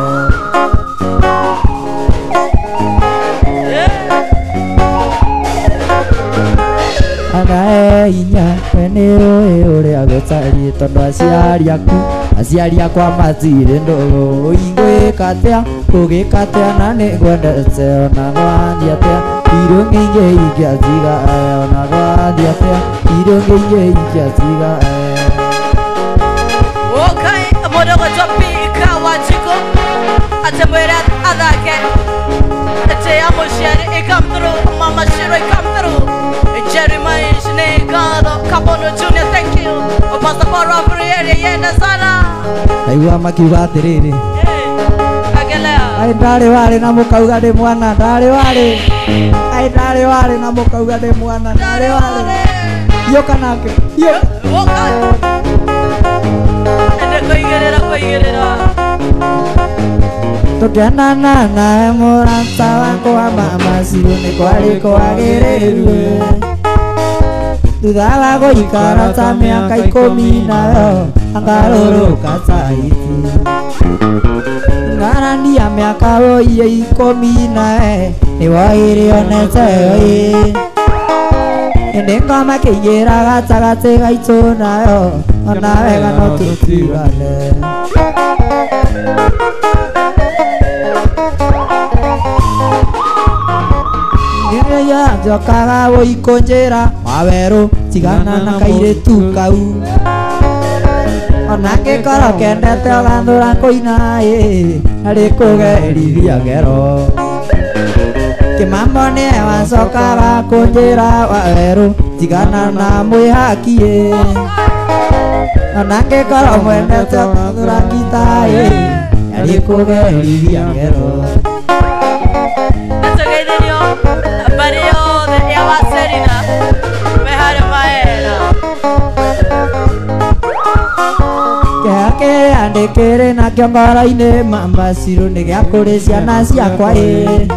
Ana e inya we nĩ ũĩ ũrĩa gũtariĩ tondũ aciari aku aciari akwa matirĩ ndũgũ ingwĩka atĩa ngũgĩka atĩa na nĩ ngwendete ona gwathiĩ atĩa irio ng'ingĩ ingĩatiga we ona gwathiĩ atĩa irio ng'ingĩ ingĩatiga we. Okay, mũndũ ũgwĩtwo Pika Wanjikũ atĩmwĩre athake atĩ ya mũciari ĩ come through, Mama Shiro ĩ come through, Jerry Maish nĩ ngatho, Kabono Junior thank you, Pastor Paul Rafurieri yenda sana. Ndaigua makiuga atĩrĩrĩ Agelea. Ai ndarĩ warĩ na mũkauga ndĩ mwana ndarĩ warĩ ai ndarĩ warĩ na mũkauga ndĩ mwana ndarĩ warĩ yoka nake yo. Okay. Ende kũigĩrĩra kũigĩrĩra. Tũkenana nawe mũrata wakwa mama Ciru nĩ kwarĩ kwagĩrĩru thutha wa gũikara ta mĩaka ikũmi nayo angarũrũka ta itu ngarania mĩaka ũiye ikũmi nawe nĩ woire onete ĩ ĩndĩ ngoma kĩingĩra gatagatĩ gaitũ nayo ona wega no tũtigane. Nĩrĩa njokaga gũikũnjĩra wawerũ tigana na kairĩtu kau ona ngĩkorwo kendete ũgathũra kũina ĩ harĩ kũgerithia ngero kĩmamo nĩwe wacokaga kũnjĩra wawerũ tigana na mwĩhaki ĩ ona ngĩkorwo mwendete ũgathũra ngita ĩ harĩ kũgerithia ngero. Nĩtũgeithĩrio mbarĩ yothe ya Wacerina me harĩa maera. Kĩeha kĩrĩa ndĩkĩrĩ nakĩo ngoro-inĩ mama Ciru nĩ gĩa kũrĩ ciana ciakwa ĩ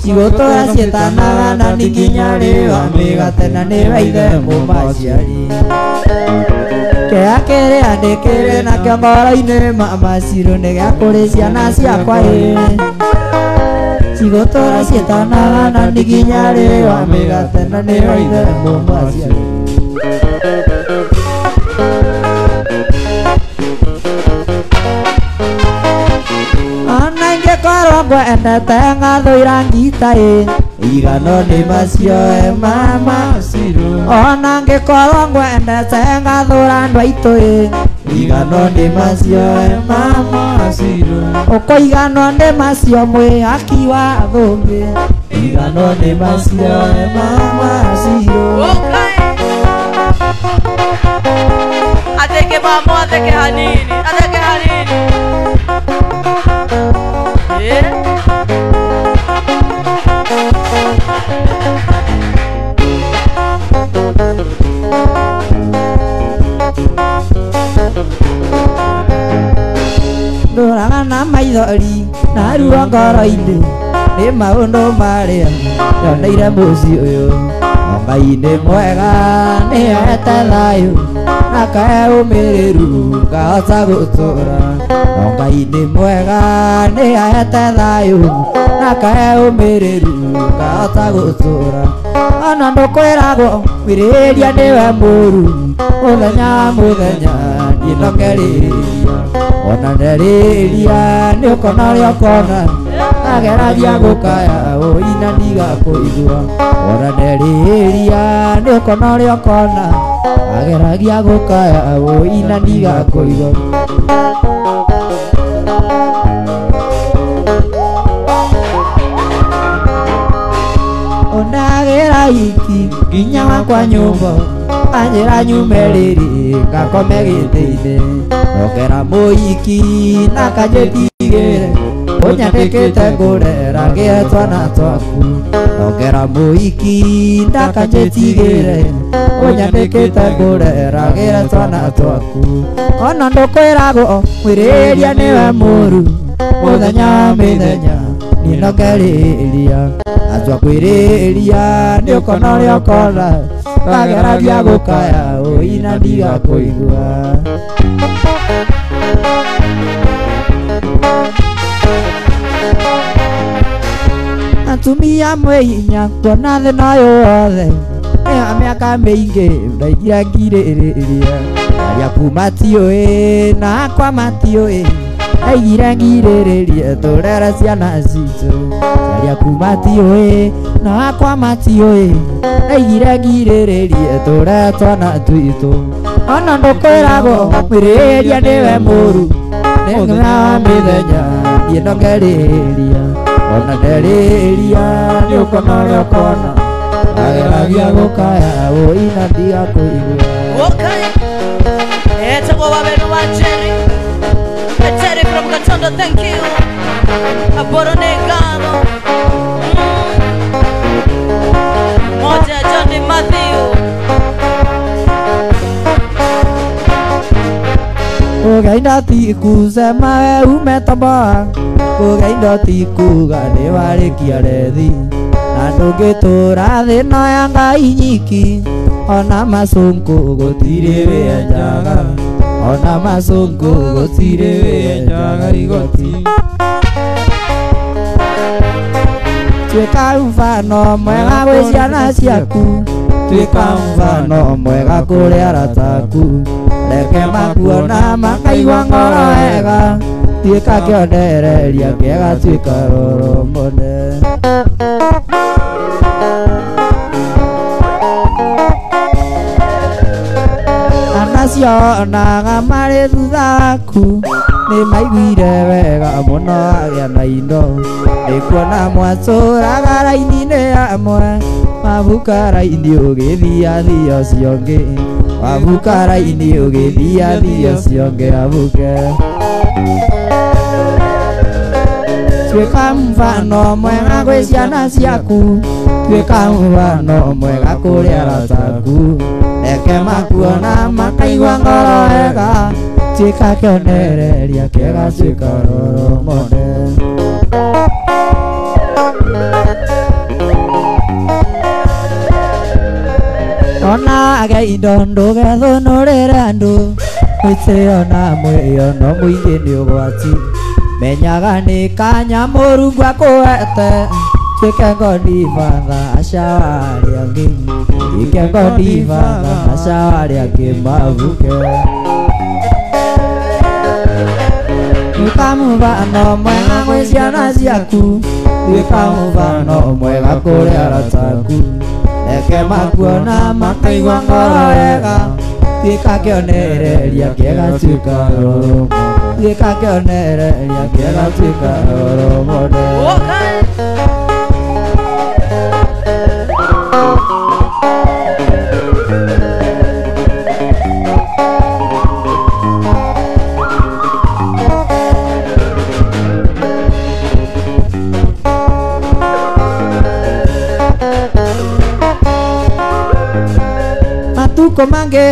cigũtũra ciĩtanaga na nĩ nginya rĩ wa mĩgate na nĩwe ithe mũmaciari. Kĩeha kĩrĩa ndĩkĩrĩ nakĩo ngoro-inĩ mama Ciru nĩ gĩa kũrĩ ciana ciakwa ĩ cigũtũra ciĩtanaga na nĩ nginya rĩ wa mĩgate na nĩwe ithe mũmaciari. Ona ingĩkorwo ngwendete ngathũira ngita ĩ igano nĩ macio e mama Ciru ona ngĩkorwo ngwendete ngathũra andũ aitũ ĩ Igano nĩ macio mama Ciro. Ũkoiganwo nĩ macio mwĩhaki wa thũmbĩ. Igano nĩ macio mama Ciro. Okay. Atheke mama, atheke hanini, atheke hanini. Yeah. Ndũraga na maithori na ruo ngoro-inĩ nĩ maũndũ marĩa nyoneire mũciĩ ũyũ. Ngai nĩ mwega nĩahete thayũ na kahe ũmĩrĩru ngahota gũtũra. Ngai nĩ mwega nĩahete thayũ na kahe ũmĩrĩru ngahota gũtũra. Ona ndũkwĩragwo mwĩrĩria nĩwe mũru mũthenya wa mũthenya niĩ nongerĩria. Ona nderĩria nĩ ũkona ũrĩa ũkona ageragia gũkaya ũina ndigakũigua. Ona nderĩria nĩ ũkona ũrĩa ũkona ageragia gũkaya ũina ndigakũigua. Onagĩra iki nginya wakwa nyũmba anjĩra nyume rĩrĩ ngakome gĩtĩ-inĩ. Ndokera mũiki na kanjĩtigĩre ũnyandĩkĩte ngũrera ngĩe twana twaku. Ndokera mũiki na kanjĩtigĩre ũnyandĩkĩte ngũrera ngĩe twana twaku. Ona ndũkwĩragwo mwĩrĩria nĩwe mũru mũthenya wa mĩthenya niĩ nongerĩria. Atua kwĩrĩria nĩ ũkona ũrĩa ũkona ageragia gũkaya ũina ndigakũigua. Atumia mwĩ hinya kuona thĩna ũyũ wothe nĩ wa mĩaka mĩingĩ ndaigire ngirĩrĩria. Arĩa aku matiũĩ na akwa matiũĩ ndaigire ngirĩrĩrie tũrere ciana citũ. Arĩa aku matiũĩ na akwa matiũĩ ndaigire ngirĩrĩrie tũrere twana twitũ. Ona ndũkwĩragwo mwĩrĩria nĩwe mũru nĩ wa mĩthenya niĩ nongerĩria. Ona nderĩria nĩ ũkona ũrĩa ũkona ageragia gũkaya ũina ndigakũigua. Okay. Etagwo wabenu wa Jerry. Jerry from Gatondo, thank you. Aborone Gano. Moja Johnny Matthew. Ũgainda ti kusema we umetomboa, ũgainda ti kuga nĩ warĩkia rethi. Na ndũngĩtũra thĩ ĩno ya Ngai nyiki, ona macũngũ gũtirĩ wĩenjaga. Ona macũngũ gũtirĩ wĩenjaga igoti. Tuĩka mfano mwega gwĩ ciana ciaku, tuĩka mfano mwega kũrĩ arata aku. Reke makuona makaigua ngoro wega, tuĩka kĩonereria kĩega, tuĩka roro mũnene. Anacionaga marĩ thutha waku nĩ maiguire wega mũno agĩa na indo. Nĩ kuona mwatũraga raini-inĩ amwe, mabuka raini ũgĩthiathia ũcio ũngĩ, wabuka raini ũgĩthiathia ũcio ũngĩ abuke. Tuĩka mfano mwega gwĩ ciana ciaku, tuĩka mfano mwega kũrĩ arata aku. Reke makuona makaigua ngoro wega, tuĩka kĩonereria kĩega, tuĩka roro mũnene. Ona age indo ndũgethũnũrĩre andũ, mwĩtĩo na mwĩyo no mũingĩ nĩ ũgwati. Menyaga nĩ kanya Mũrungu akũhete, tuĩke ngoni batha aca wa arĩa angĩ, tuĩke ngoni batha aca wa arĩa angĩ mabuke. Tuĩka mũbano mwega gwĩ ciana ciaku, tuĩka mũbano mwega kũrĩ arata aku. Reke makuona makaigua ngoro wega, Tuĩka kĩonereria kĩega tuĩka role model. Tuĩka kĩonereria kĩega tuĩka role model. Matuko mangĩ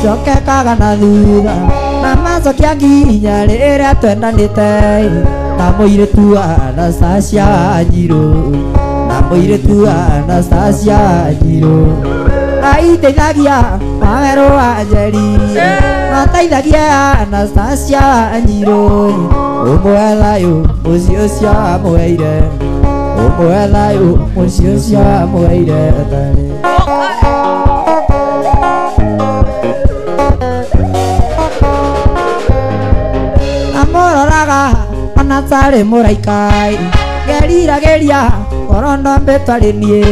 cokekaga na thutha na macokia nginya rĩrĩa twendanĩte na mũirĩtu wa Anastasia Wanjirũ na mũirĩtu wa Anastasia Wanjirũ aiteithagia mawerũ wa Njeri mateithagia Anastasia Wanjirũ ũmwe thayũ mũciĩ ũcio amũheire ũmwe thayũ mũciĩ ũcio amũheire tharĩ. Amũroraga ona tarĩ mũraikai ngeriragĩria korwo no mbĩtwo arĩ niĩ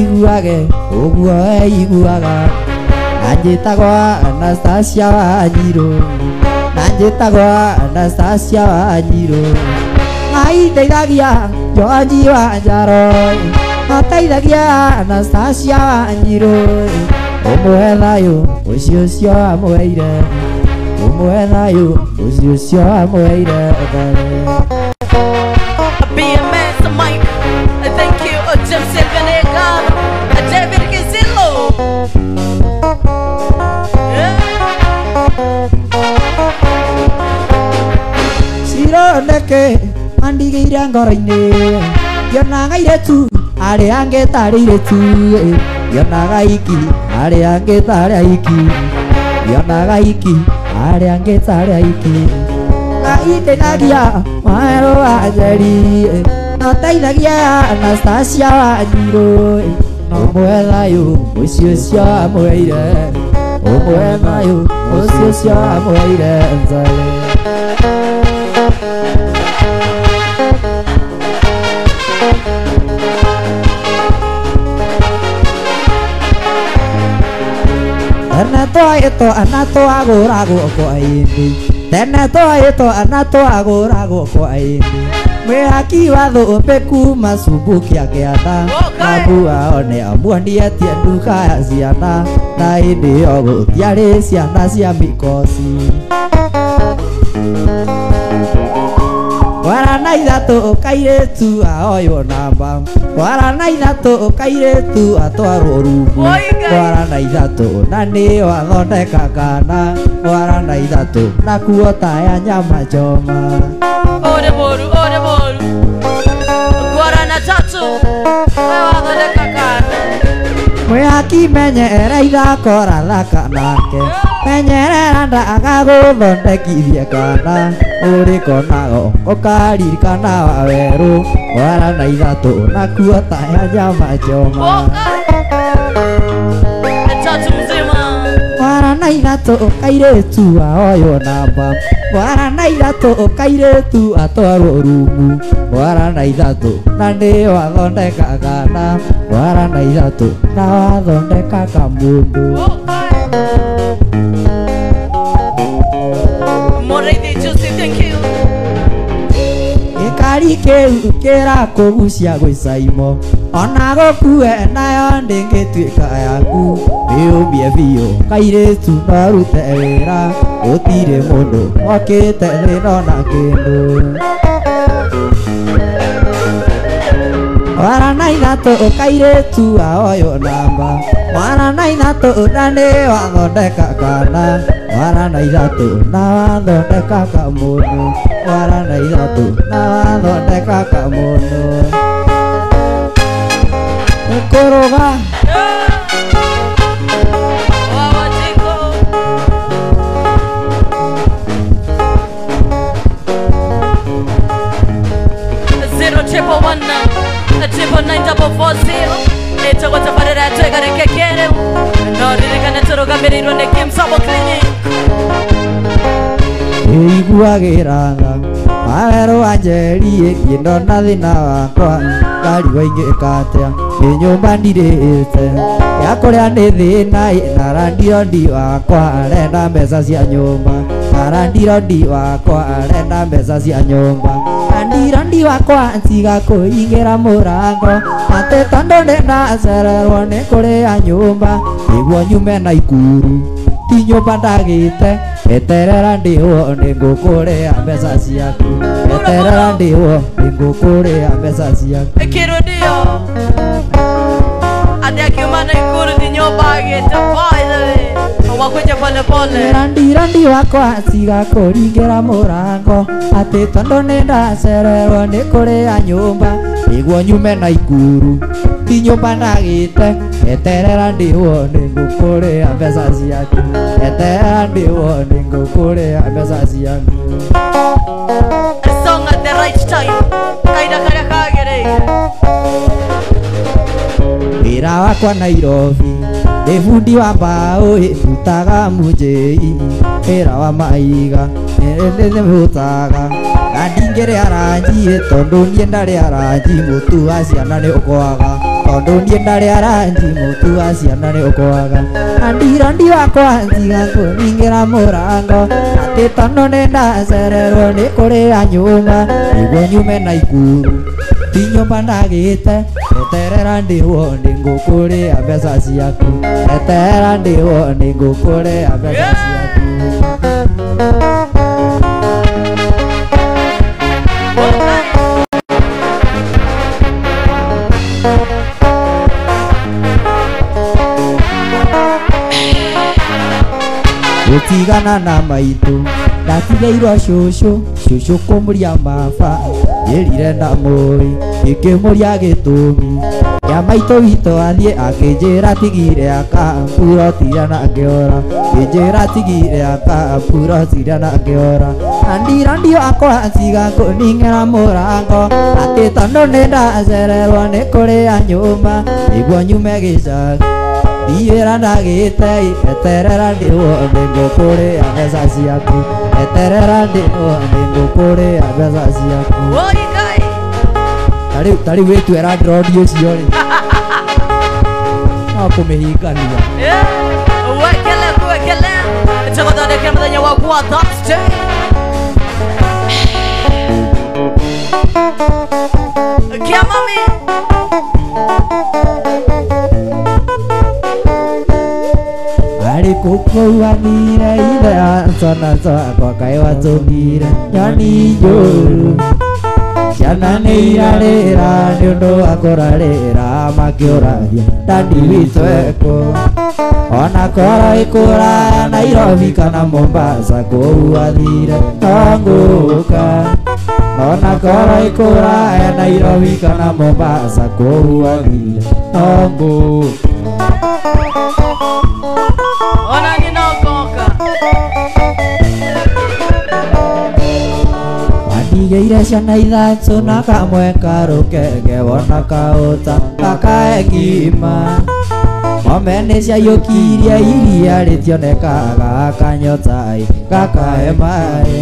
iguage ũguo iguaga na njĩtagwo Anastasia Wanjirũ na njĩtagwo Anastasia Wanjirũ aiteithagia George wa Njaro mateithagia Anastasia Wanjirũ ũmwe thayũ ũcio ũcio amũheire ũmwe thayũ ũcio ũcio amũheire tharĩ. BMS Mike, thank you, Jim Silvanega, David Kizillo. Cironeke andigĩire ngoro-inĩ ngĩonaga airĩtu arĩa angĩ tarĩ airĩtu ngĩonaga aiki arĩa angĩ tarĩ aiki ngĩonaga aiki arĩa angĩ tarĩ aiki aiteithagia mawerũ wa Njeri mateithagia Anastasia Wanjirũ ũmwe thayũ mũciĩ ũcio amũheire ũmwe thayũ mũciĩ ũcio amũheire nzarĩ. Tene twaĩtwo ana twagũragwo kwa ĩndĩ tene twaĩtwo ana twagũragwo kwa ĩndĩ mwĩhaki wa thũmbĩ kuma Cumbukia kĩanda mabu wao nĩ amuonietie nduka ya ciana na ĩndĩ ĩyo gũtiarĩ ciana cia mikoci. Kwara na ithatũ kairĩtu aoywo namba kwara na ithatũ kairĩtu atwarwo rumu kwara na ithatũ na nĩyo athondeka kana kwara na ithatũ na kuota ya nyama choma. Ore moru, ore moru. Kwara na tatu wewe wathondeka kana. Mwĩhaki menyerera ithako rathaka nake menyerera ndagagũthondekithie kana ũrĩkonago ũkaririkana wa werũ kwara na ithatũ na kuota ya nyama choma. Tatu mzima. Kwara na ithatũ kairĩtu aoywo namba kwara na ithatũ kairĩtu atwarwo rumu kwara na ithatũ na nĩyo athondeka kana kwara na ithatũ na wathondeka kamũndũ. Mũrĩithi Juicy, thank you. Gĩkari kĩu kĩrakũgucia gwĩcaimo ona gũkue nayo ndĩngĩtuĩka yaku wĩũmie biũ kairĩtu no rute wĩra gũtirĩ mũndũ okĩte thĩna ona kĩndũ. Kwara na ithatũ kairĩtu aoywo namba kwara na ithatũ na nĩ wathondeka kana kwara na ithatũ na wathondeka kamũndũ kwara na ithatũ na wathondeka kamũndũ. Kũrũga 011 999 440 nĩtũgũtabarĩra twĩgarĩke kĩrĩu no ririkane tũrũgamĩrĩirwo nĩ Kim Sabo Clinic. Ĩiguagĩra tha Wawerũ wa Njeri ndona thĩna wakwa ngarigwo ingĩka atĩa nĩ nyũmba ndirĩte ya kũrĩa nĩ thĩna na randirondi wakwa arenda mbeca cia nyũmba randirondi wakwa arenda mbeca cia nyũmba randirondi wakwa tiga kũingĩra mũrango atĩ tondũ nĩndacererwo nĩ kũrĩa nyũmba nĩguo nyume na ikuru ti nyũmba ndagĩte eterera ndĩhwo nĩngũkũrĩa mbeca ciaku eterera ndĩhwo nĩngũkũrĩa mbeca ciaku Kirudio ati akiuma na ikuru ti nyũmba agĩte by the way wakuja pole pole randirandi wakwa tiga kũringĩra mũrango atĩ tondũ nĩndacererwo nĩ kũrĩa nyũmba nĩguo nyume na ikuru ti nyũmba ndagĩte eterera ndĩhwo nĩngũkũrĩa mbeca ciaku eterera ndĩhwo nĩngũkũrĩa mbeca ciaku A song at the right time kaida karia kagĩrĩire wĩra wakwa Nairobi nĩ bundi wa mbaũ ĩrutaga mũnjĩi wĩra wa maiga nĩhutaga na ndingĩrĩa ranji tondũ niĩ ndarĩa ranji mũtu wa ciana nĩ ũkwaga tondũ niĩ ndarĩa ranji mũtu wa ciana nĩ ũkwaga randirandi wakwa tiga kũringĩra mũrango atĩ tondũ nĩndacererwo nĩ kũrĩa nyũmba nĩguo nyume na ikuru ti nyũmba ndagĩte eterera ndĩhwo nĩngũkũrĩa mbeca ciaku eterera ndĩhwo nĩngũkũrĩa mbeca ciaku gũtigana na maitũ ndatigĩirwo cũcũ cũcũ kũmũria maba njĩrire ndamũĩ ngĩkĩmũria gĩtũmi kĩa maitũ witũ athiĩ akĩnjĩra tigire akapurotira na ngĩora ngĩnjĩra tigire akapurotira na ngĩora randirandi wakwa tiga kũning'ĩra mũrango atĩ tondũ nĩndacererwo nĩ kũrĩa nyũmba nĩguo nyume gĩcagi ndiwĩra ndagĩte eterera ndĩhwo nĩngũkũrĩa mbeca ciaku eterera ndĩhwo nĩngũkũrĩa mbeca ciaku Oi Ngai tarĩu wĩtue randirondi ũcio rĩ no kũmĩhingania wekele kuwekele tũgũthondekera mũthenya waku wa Thursday kia mami arĩ kũkũu athire ithe ansona twakwa kaĩ watũmire nyoni njũru ciana nĩ irarĩra nĩ ũndũ wa kũrarĩra makĩũragia dadi witũ ekũ ona korwo ĩkũraya Nairobi kana Mombasa kũu athire no ngũka ona korwo ĩkũraya Nairobi kana Mombasa kũu athire no ngũka ona ninogoka Wandigĩire ciana ithatũ na kamwe karũkenge wona kaũta gakae ngima ng'ombe nĩciaiyũkirie iria rĩtionekaga gakanyotai gakae maĩ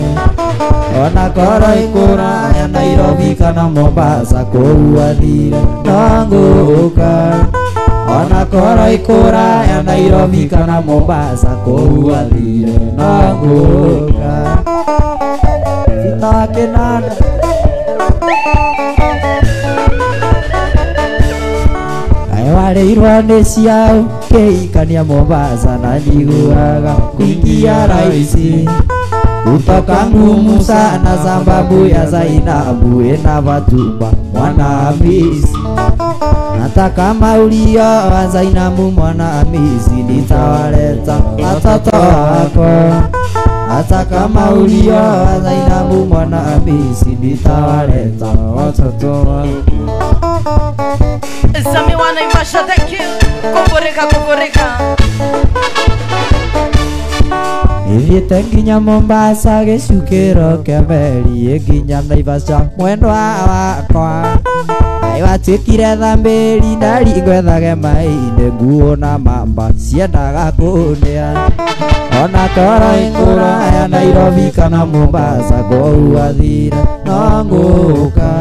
ona korwo ĩkũraya Nairobi kana Mombasa kũu athire no ngũka ona korwo ĩkũraya Nairobi kana Mombasa kũu athire no ngũka Sita kĩnanda Kaĩ warĩirwo nĩ ciaũ kĩhikania Mombasa na njiguaga kuingia rahisi kutoka ngumu sana sababu ya Zainabu ina Fatuma mwana Hamisi hata kama ulioa Zainabu mwana Hamisi nitawaleta watoto wako hata kama ulioa Zainabu mwana Hamisi nitawaleta watoto wako Sami wa Naivasha thank you kũbũrĩka kũbũrĩka Ithiĩte nginya Mombasa gĩcukĩro kĩa meri nginya Naivasha mwendwa wakwa Watuĩkire thambĩri ndari ngwethage maĩ-inĩ nguo na mamba ciendaga kũndĩa ona korwo ĩkũraya Nairobi kana Mombasa kũu athire no ngũka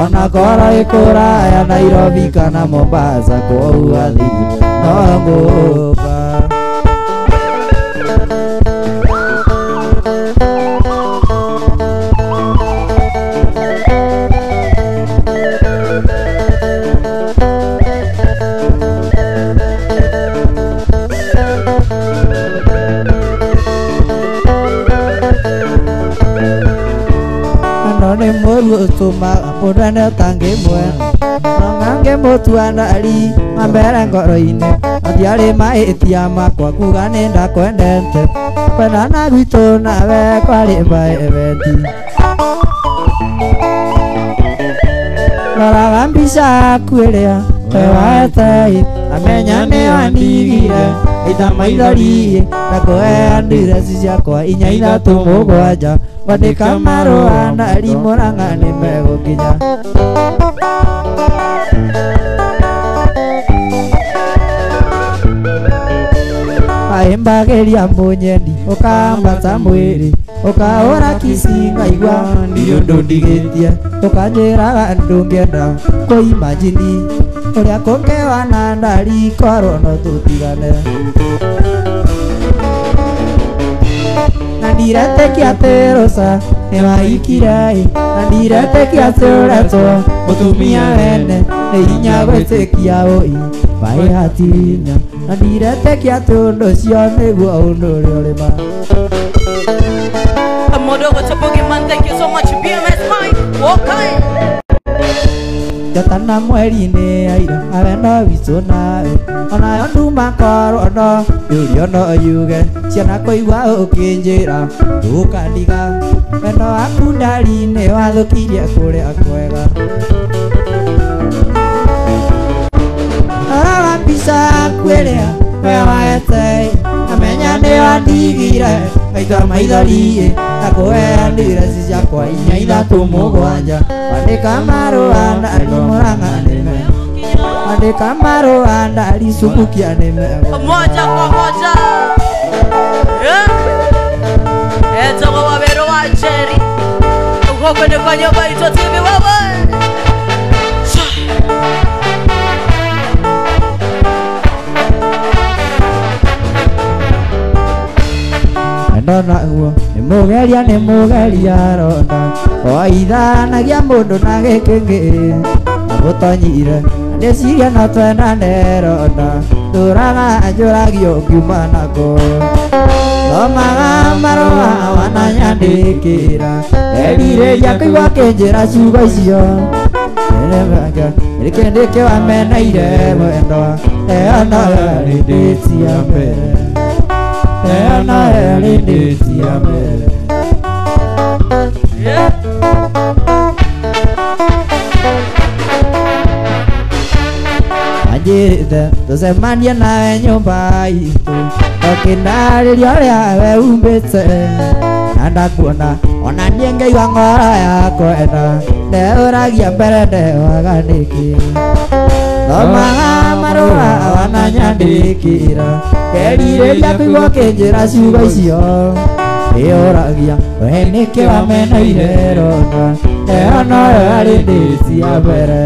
ona korwo ĩkũraya Nairobi kana Mombasa kũu athire no ngũka. Nĩ mũru ũtũmaga mũndũ ende ũtangĩmwenda no ngangĩmũtua ndari mambere ngoro-inĩ matiarĩ mahĩtia makwa kuga nĩ ndakwendete kwendana gwitũ nawe kwarĩ mbaebeti. Roraga mbica yaku ĩrĩa we waete amenya nĩ wandigire ita maithori ndakũheanire ciakwa inya ithatũ mũgwanja kwandĩka marũa ndari Murang'a nĩ megũkinya. Ahĩmbagĩria mũnyendi ũkambata mwĩrĩ ũkahũra kici ngaigua ndirĩ ũndũ ndigĩtie ũkanjĩraga ndũngĩenda kũimajini ũrĩa kũngĩwana ndari korwo no tũtigane. Na ndiretĩkia atĩ rũca nĩwaikire na ndiretĩkia atĩ ũretwo mũtumia wene nĩ hinya gwĩtĩkia ũi maĩ hatinya na ndiretĩkia atĩ ũndũ ũcio nĩguo ũndũ ũrĩa ũrĩ ma. Modogo to Boogeyman, thank you so much. BMS Mike, okay. Njata na mweri nĩ aira awe no witũ nawe onayo nduma korwo no yũrio no yuge ciana kũigua ũkĩnjĩra ndũkandiga wendo waku ndari nĩ wathũkirie kũrĩa kwega. Rora mbica yaku ĩrĩa we waete amenya nĩ wandigire ngaita maithori ndakũheanire ciakwa inya ithatũ mũgwanja kwandĩka marũa ndari Murang'a nĩme kwandĩka marũa ndari Subukia nĩme moja kwa moja. Etagwo Waweru wa Njeri gũkũ nĩ kwa Nyũmba Itũ TV wewe. Ndona guo nĩ mũgeria ronda oithanagia mũndũ na gĩkĩngĩ agũtonyire ndĩciria no twendane ronda ndũraga njũragio ngiuma nako thomaga marũa wananyandĩkĩra erirĩria kũigua kĩnjĩra ciugo icio nĩkĩndĩkĩ wameneire mwendwa ĩyo noyo yarĩ ndĩti ya mbere ĩyo noyo yarĩ ndĩti ya mbere. Anjĩrĩte tũcemanie nawe nyũmba itũ ũkĩndarĩria ũrĩa we umbĩte na ndakuona ona niĩ ngaigua ngoro yakwenda ndeũragia mbere ndewaga nĩkĩ thomaga marũa wananyandĩkĩra ngerirĩria kũigua ũkĩnjĩra ciugo icio ĩũragia we nĩkĩ wameneire ronda ĩyo noyo yarĩ ndĩti ya mbere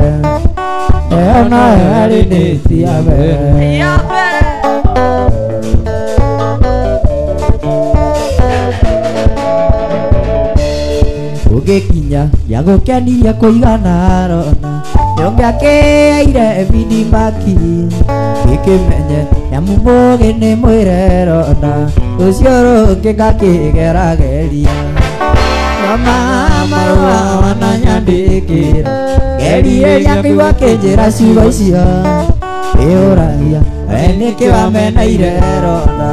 ĩyo noyo yarĩ ndĩti ya mbere. Ũgĩkinya gĩagũkenirie kũigana rona nĩũngĩakĩire bindibaki gĩkĩmenye nyamu mũgĩ nĩ mwĩre ronda rũciũ rũngĩ ngakĩgerageria thomaga marũa wananyandĩkĩra ngerirĩria kũigua kĩnjĩra ciugo icio ĩũragia we nĩkĩ wameneire ronda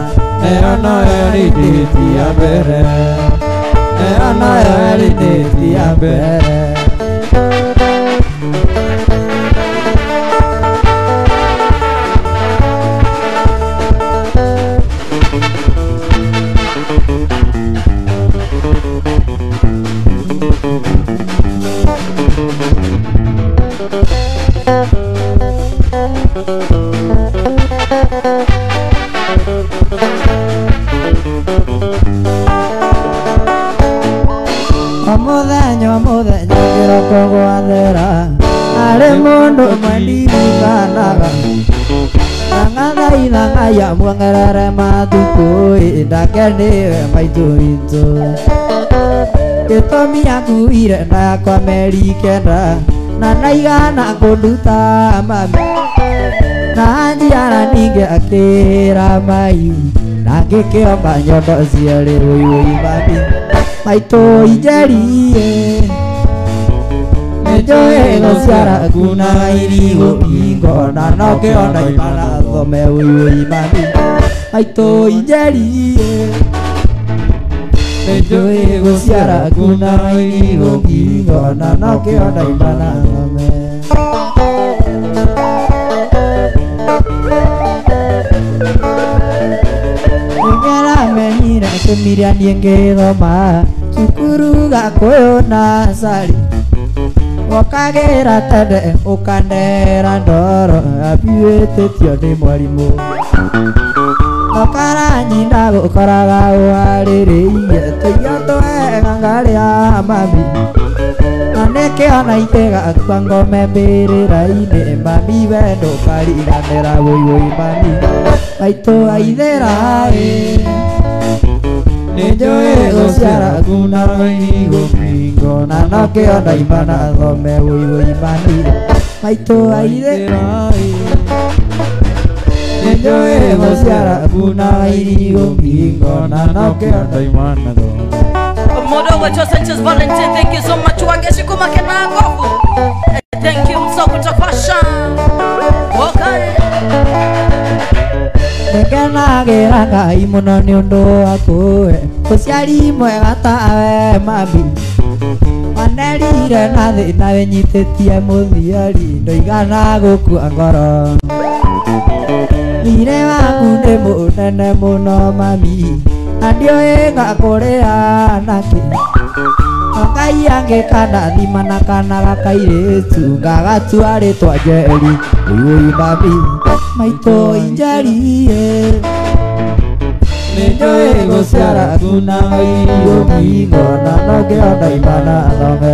ĩyo noyo yarĩ ndĩti ya mbere ĩyo noyo yarĩ ndĩti ya mbere. Omuthenya kĩroko gwathera arĩ mũndũ ũmwe ndirikanaga na ng'athaitha Ngai amuongerere matukũ ĩ ndake nĩwe maitũ witũ gĩtũmi akuire na yakwa meri kenda na naigana kũnduta mami na njiara ningĩ akĩra mai na ngĩkĩomba nyondo cierĩ ũiũi mami maitũ injeriĩ nĩnjũĩ gũciara kuna irigũ ngingo na nokĩo ndaima na thome ũiũi mami maitũ injeriĩ nĩnjũĩ gũciara kuna irigũ ngingo na nokĩo ndaima na thome. Nĩngĩramenyire kĩmiria niĩ ngĩthoma cukuru Gakũyũ na Cari wokagĩra tene ũkanera ndoro abiwĩtĩtio nĩ mwarimũ Okara nyina gũkoraga ũharĩrĩirie tũirio twega ngarĩa mami na nĩkĩo na ingĩgakua ngome mbĩrĩra-inĩ mami we ndũkariganĩra wũiwũi mami maitũ aithĩra ĩ nĩnjũĩ gũciara kuna irigũ ngingo na nokĩo ndaima na thome wũiwũi mami maitũ aithĩra ĩ nĩnjũĩ gũciara kuna irigũ ngingo na nokĩo ndaima na thome. Modo wetu Sanchez Valentine, thank you so much. Wangeshi kumakena ngovu. Thank you Msokuta Fashion. Okay. Nĩngenagĩra Ngai mũno nĩ ũndũ waku ũciari mwega tawe mami wanerire na thĩna wĩnyitĩtie mũthiori ndũigana gũkua ngoro thirĩ waku nĩ mũnene mũno mami na ndiũĩ ngakũrĩa nakĩ Ngai angĩkanathima na kana gakairĩtu ngagatua rĩtwa Njeri ũiũi mami maitũ injeriĩ nĩnjũĩ gũciara kuna irigũ ngingo na nokĩo ndaima na thome.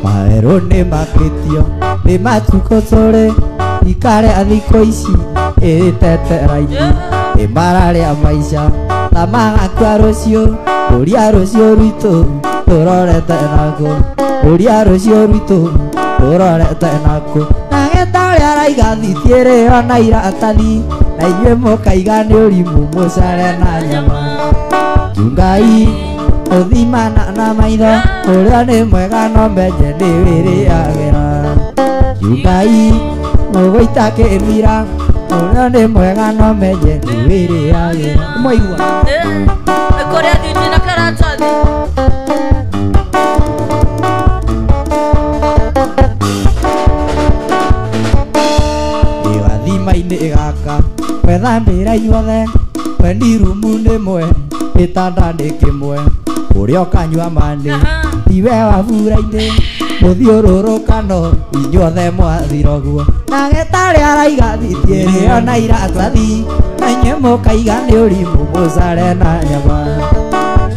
Maero nĩ makĩtio nĩ matukũ tũrĩ ikare thikũ ici ĩtetera-inĩ nĩ mararĩa maica ta magakua rũciũ ũria rũciũ rwitũ tũrorete nakũ ũria rũciũ rwitũ tũrorete nakũ na gĩtarĩ araiga thitiĩrĩo na iratathi na inyuĩ mũkaiga nĩ ũrimũ mũcare na nyama Ngai ũthimana na maitho ũrĩa nĩ mwega no menye nĩ wĩrĩagĩra Ngai mũgũita kĩmira ũrĩa nĩ mwega no menye nĩ wĩrĩagĩra mwaigua kũrĩa thiti na karatathi ĩgathima-inĩ gaka wethambĩra inyuothe wendi rumu nĩ mwe gĩtanda nĩ kĩmwe ũrĩa ũkanyua manĩ tiwe wabura-inĩ mũthiũrũrũkano inyuothe mwathira ũguo na gĩtarĩ araiga thitiĩrĩo na iratathi na inyuĩ mũkaiga nĩ ũrimũ mũcare na nyama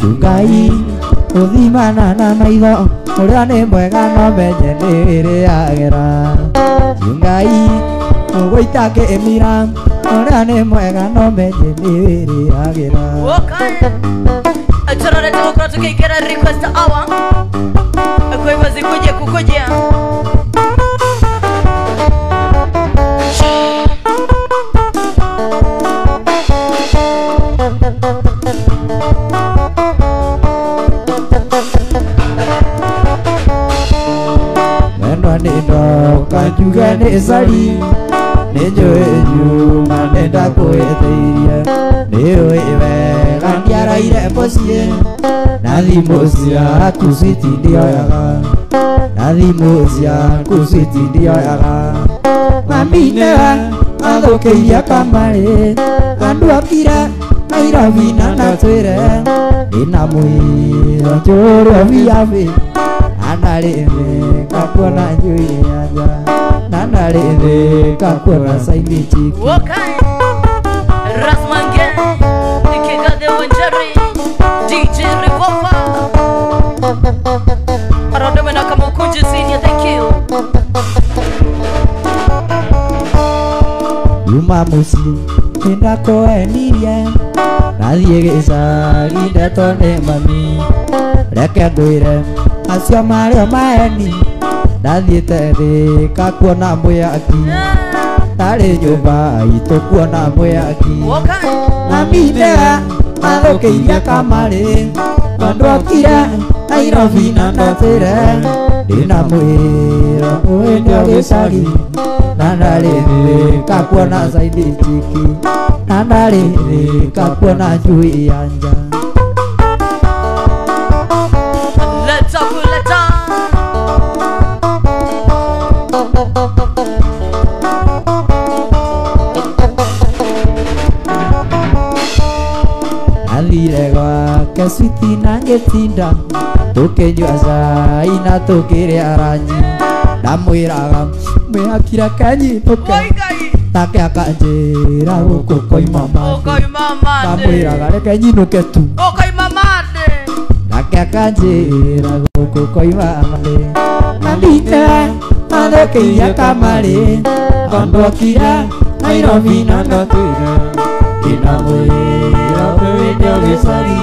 Ngai ũthimana na maitho ũrĩa nĩ mwega no menye nĩ wĩrĩagĩra Ngai mũgũita kĩmira ũrĩa nĩ mwega no menye nĩ wĩrĩagĩra. Okay. Turareta gũkorwo tũkĩingĩra request hour kwa hivyo zikuje kukujia. nyuma nĩndoka njuge nĩ cari nĩnjũĩ nyuma nĩndakwĩtĩirie nĩũĩ wega ndiaraire mũciĩ na thimũ ciaku citindioyaga na thimũ ciaku citindioyaga mami nĩwe athũkĩirie kamarĩ andũ akire Nairobi na natwĩre ndĩna mwĩra njũrĩa biabi anarĩthĩ kakuona njui yanja na narĩthĩ kakuona saini chiki. Okay. Rasmange, Ikigade Wanjeri, DJ Revolver. Arodome na Kamukunji Senior, thank you. Yuma muciĩ nĩndakũenirie nathiĩ gĩcagi ndetwo nĩ mami reke ngwĩre acio marĩ o maeni ndathiĩte thĩ kakuona mwĩaki ndarĩ nyũmba itũ kuona mwĩaki. Okay. Mami nĩwe athũkĩirie kamarĩ tondũ okire Nairobi na ndatwĩre ndĩna mwĩra ũĩ nĩo gĩcagi na ndarĩ thĩ kakuona saidi chiki na ndarĩ thĩ kakuona njui ya nja. Leta kuleta. Athire gwake switi na ngĩtinda tũkĩnyua cai na tũkĩrĩa ranji ndamwĩraga mwĩhakire kenyitũke Oi Ngai. nake akanjĩra gũkũ koima mande Ukoima mande. ndamwĩraga reke nyinũke tu Ukoima mande. nake akanjĩra gũkũ koima mande mami nĩwe athũkĩirie kamarĩ tondũ okire Nairobi na ndatwĩre ndĩna mwĩra ũyũ nĩo gĩcagi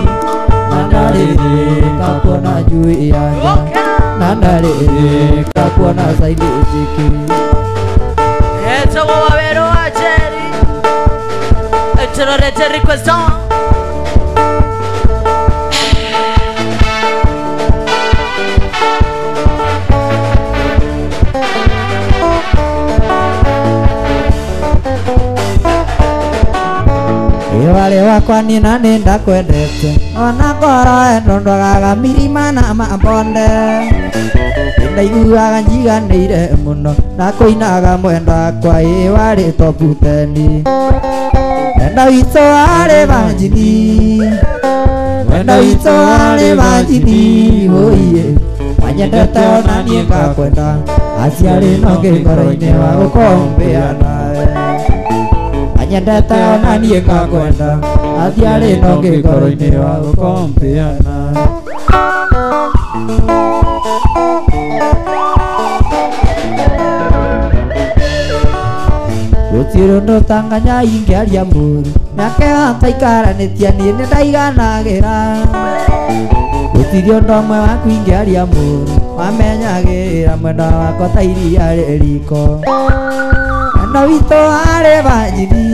na ndarĩ thĩ kakuona njui ya nja Okay. na ndarĩ thĩ kakuona saidi njiki. Eto wawero wa Jerry. Etorore Jerry question. Iwarĩ wakwa niĩ na nĩ ndakwendete ona ngoro ĩno ndwagaga mirima na mabonde nĩndaiguaga njiganĩire mũno na kũinaga mwenda wakwa ĩ warĩ tobuteni mwenda witũ warĩ banjini mwenda witũ warĩ banjini ũiĩ wanyendete ona niĩ ngakwenda aciarĩ no ngĩngoro-inĩ wa gũkombĩa nawe anyendete ona niĩ ngakwenda aciarĩ no ngĩngoro-inĩ wa gũkombĩa nawe. Gũtirĩ ũndũ tanganya ingĩaria mũru nake ataikaranĩtie niĩ nĩndaiganagĩra gũtirĩ ũndũ ũmwe waku ingĩaria mũru wamenyagĩra mwenda wakwa ta iria rĩ riko mwenda witũ warĩ banjini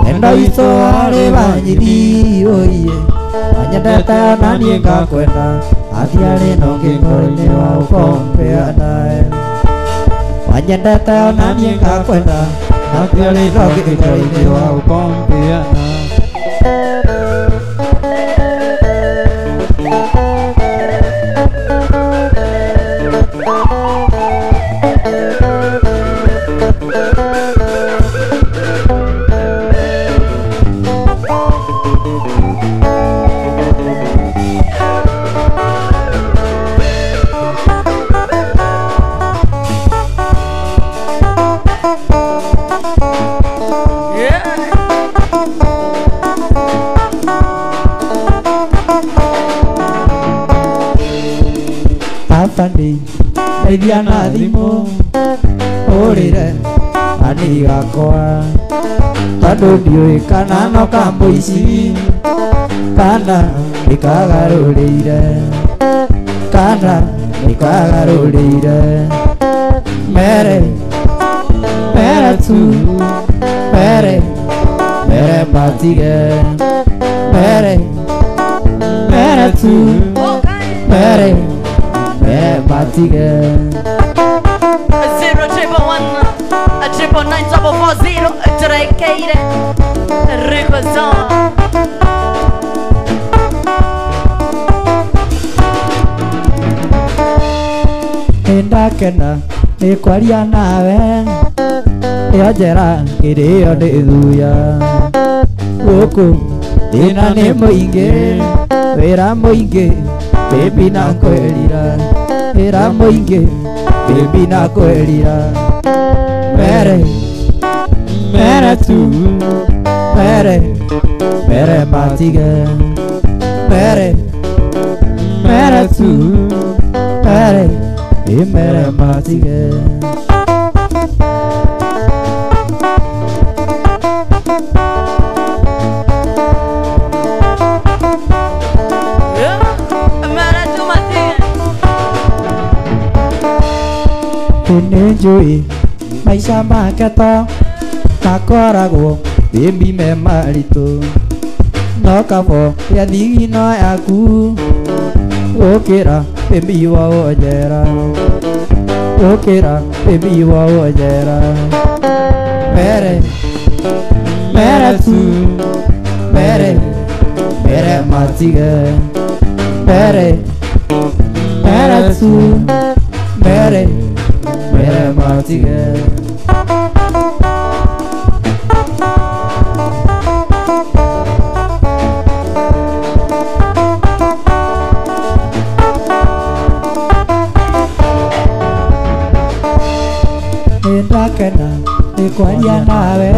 mwenda witũ warĩ banjini ũiĩ wanyendete ona niĩ ngakwenda athiarĩ no ngĩngoro-inĩ wa gũkombea nawe wanyendete ona niĩ ngakwenda athiarĩ no ngĩngoro-inĩ wa gũkombea nawe. Yeah. Baba ndeithia na thimũ ũrĩre ani gakwa tondũ ndiũĩ kana no kamũici kana nĩkagarũrĩire kana nĩkagarũrĩire mere mere tu mere mere matige mere mere tu Okay. mere mere matige 0 1 1 999 440 trekeire request. Nĩndakena nĩ kwaria nawe ĩyo njera kĩrĩo nĩ thuya gũkũ thĩna nĩ mũingĩ wĩra mũingĩ baby na kwĩrira wĩra mũingĩ baby na kwĩrira mere mere tu mere mere matige mere mere tu mere mere matige. Nĩnjũĩ maica make to makoragwo baby me maritũ no kabo ya thigino yaku gũkĩra baby wa njera gũkĩra baby wa njera mere mere tu mere mere matige mere mere tu mere mere matige. Nĩndakena nĩ kwaria nawe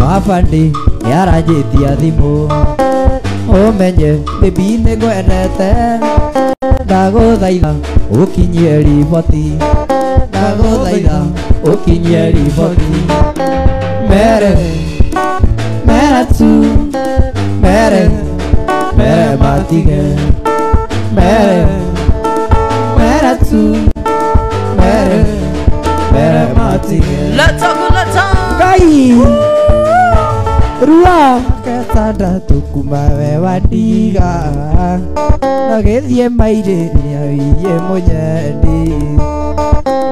mabandi nĩaranjĩtia thimũ ũmenye baby nĩngwendete ndagũthaitha ũkinyie riboti ndagũthaitha ũkinyie riboti mere mere tu mere mere matige mere mere tu mere mere matige. Let's go, let's go. Ngai rua ketandatũ kuma we wandiga na gĩthiĩ mairĩria wiye mũnyendi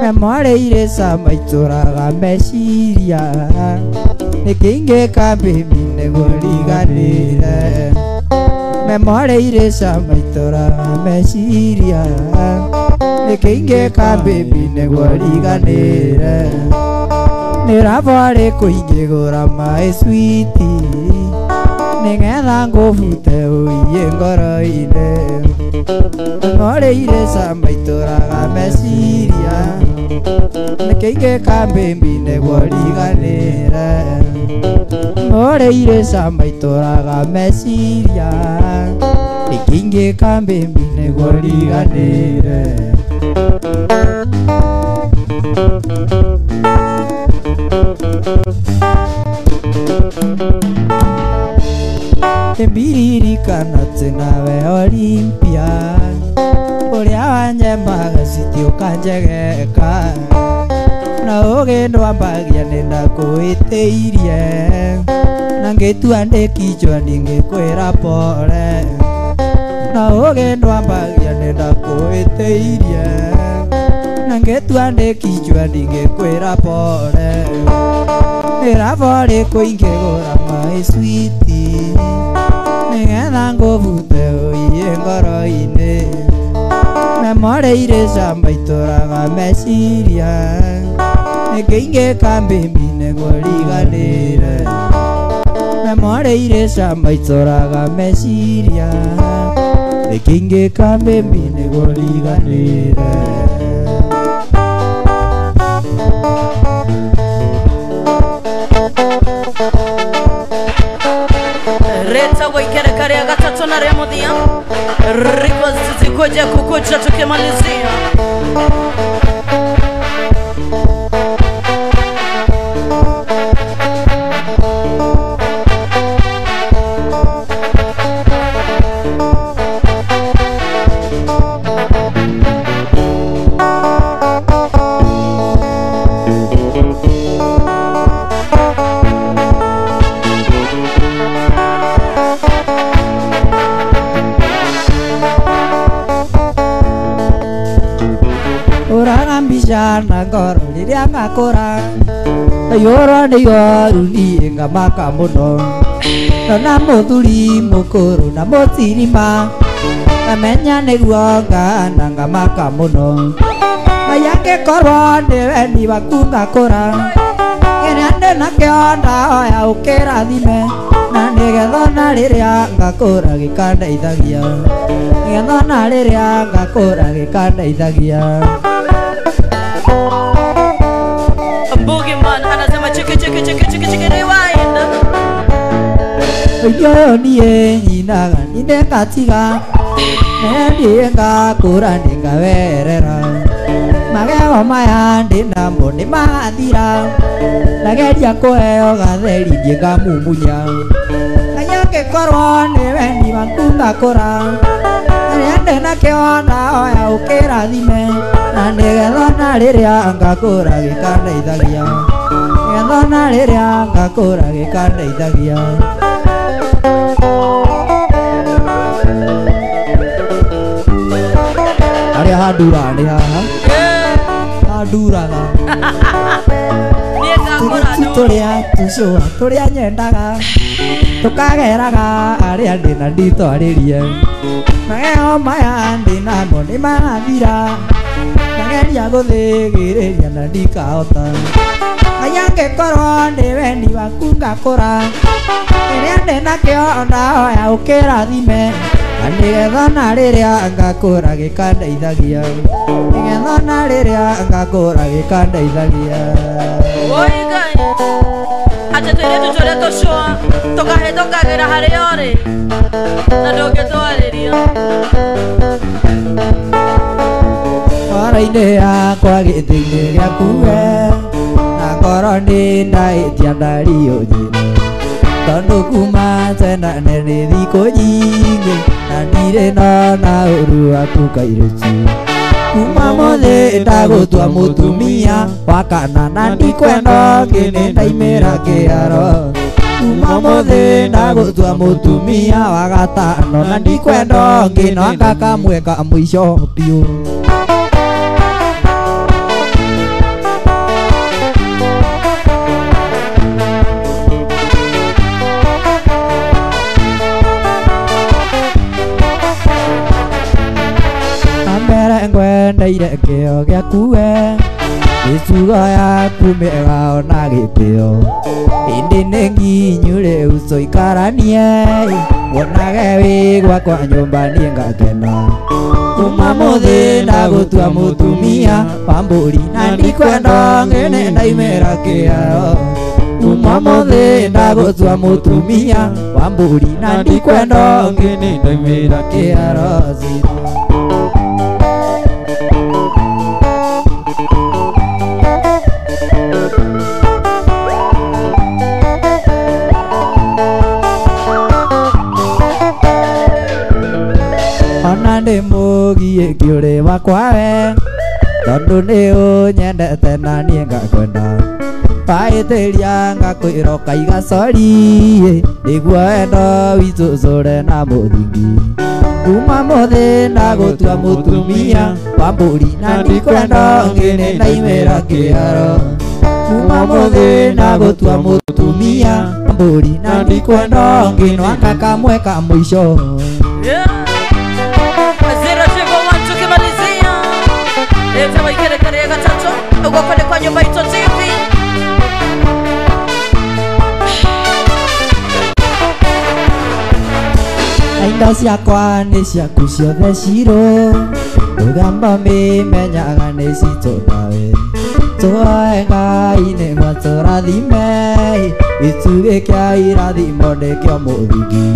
memorĩire cama itũraga meciria nĩkĩ ingĩka baby nĩguo riganĩre memorĩire cama itũraga meciria nĩkĩ ingĩka baby nĩguo riganĩre nĩrabarĩ kũingĩgũra maĩ switi nĩgetha ngũbute ũiye ngoro-inĩ memorĩire cama itũraga meciria nĩkĩ ingĩka baby nĩguo riganĩre memorĩire cama itũraga meciria nĩkĩ ingĩka baby nĩguo riganĩre. Nĩmbiririkana atĩ nawe Olympia ũrĩa wanyemaga citi ũkanjegeka na ũgĩndwambagia nĩndakũĩtĩirie na ngĩtua ndĩkichwa ndingĩkwĩra pole na ũgĩndwambagia nĩndakũĩtĩirie na ngĩtua ndĩkichwa ndingĩkwĩra pole nĩrabarĩ kũingĩgũra maĩ switi nĩgetha ngũbute ũiye ngoro-inĩ memorĩire cama itũraga meciria nĩkĩ ingĩka baby nĩguo riganĩre memorĩire cama itũraga meciria nĩkĩ ingĩka baby nĩguo riganĩre. Reta gũikereka rĩa gatatũ na rĩa mũthia request zikoje kukuja tukimalizia. mbica na ngoro rĩrĩa ngakũra Ndayũrwo nĩ ihoru niĩ ngamaka mũno Ndona mũthuri mũkũrũ na mũtirima Ngamenya nĩguo ngana ngamaka mũno Ngai angĩkorwo nĩ wendi waku ngakũra Kĩrĩa ndĩnakĩo ndahoya ũkĩrathime Na nĩgetha ona rĩrĩa ngakũra gĩkandeithagia Nĩgetha ona rĩrĩa ngakũra gĩkandeithagia Boogeyman anasema chiki chiki chiki chiki chiki rewind. Ũyũ niĩ nyinaga nĩ ngatiga Nĩ ngakũra nĩ ngawerera Magego maya ndĩnamo nĩ mathira Ndageria kũheo gatheri ndiĩ ngamumunya Ngai angĩkorwo nĩ wendi waku ngakũra Kĩrĩa ndĩnakĩo ndahoya ũkĩrathime Na nĩgetha ona rĩrĩa ngakũra gĩkandeithagia Nĩgetha ona rĩrĩa ngakũra gĩkandeithagia Harĩa handuraga nĩ haha handuraga Niĩ ngakũra Tũrĩtu tũrĩa tũcũa tũrĩa nyendaga Tũkageraga arĩa ndĩna nditwarĩrie Magego maya ndĩnamo nĩ mathira Ndageria gũthĩgĩrĩria na ndikahota Ngai angĩkorwo nĩ wendi waku ngakũra Kĩrĩa ndĩnakĩo ndahoya ũkĩrathime Na nĩgetha ona rĩrĩa ngakũra gĩkandeithagia Nĩgetha ona rĩrĩa ngakũra gĩkandeithagia Oi Ngai atĩ tũirĩtu tũrĩa tũcũa tũkahĩtũkagĩra harĩa ũrĩ na ndũngĩtwarĩria Ngoro-inĩ yakwa gĩtĩ-inĩ gĩaku we Na ngoro nĩ ndahĩtia ndariũ njĩra Tondũ kuma tene nĩ thikũ nyingĩ Na ndirĩ ndona ũru waku kairĩtu Kuma mũthĩ ndagũtua mũtumia wa kana na ndikwenda ũngĩ nĩ ndaimĩra kĩharo Kuma mũthĩ ndagũtua mũtumia wa gatano na ndikwenda ũngĩ no anga kamwe ka mũico biũ Ambere ngwendeire kĩo gĩaku we Mĩtugo yaku mĩega ona gĩtĩo Ĩndĩ nĩ nginyu rĩu tũikaranie Wonage wĩ gwakwa nyũmba niĩ ngakena Kuma mũthĩ ndagũtua mũtumia wa mbũri na ndikwenda ũngĩ nĩ ndaimĩra kĩharo Kuma mũthĩ ndagũtua mũtumia wa mbũri na ndikwenda ũngĩ nĩ ndaimĩra kĩharo Ona ndĩ mũgiĩki ũrĩ wakwa we Tondũ nĩ ũnyendete na niĩ ngakwenda Wahĩtĩria ngakwĩra ũkaiga sori Nĩguo wendo witũ ũcũre na mũthingi Kuma mũthĩ ndagũtua mũtumia wa mbũri na ndikwenda ũngĩ nĩ ndaimĩra kĩharo Kuma mũthĩ ndagũtua mũtumia wa mbũri na ndikwenda ũngĩ no anga kamwe ka mũico Yeah. 071 tukimalizia leta waikerekere ya gatatu gwakwa nĩ kwa Nyũmba Itũ TV Indo ciakwa nĩ ciaku ciothe cirũ Rũgambo mĩmenyaga nĩ citũ nawe Tũhoe Ngai nĩguo tũrathime Gĩtugĩ kĩa irathimo nĩkĩo mũthingi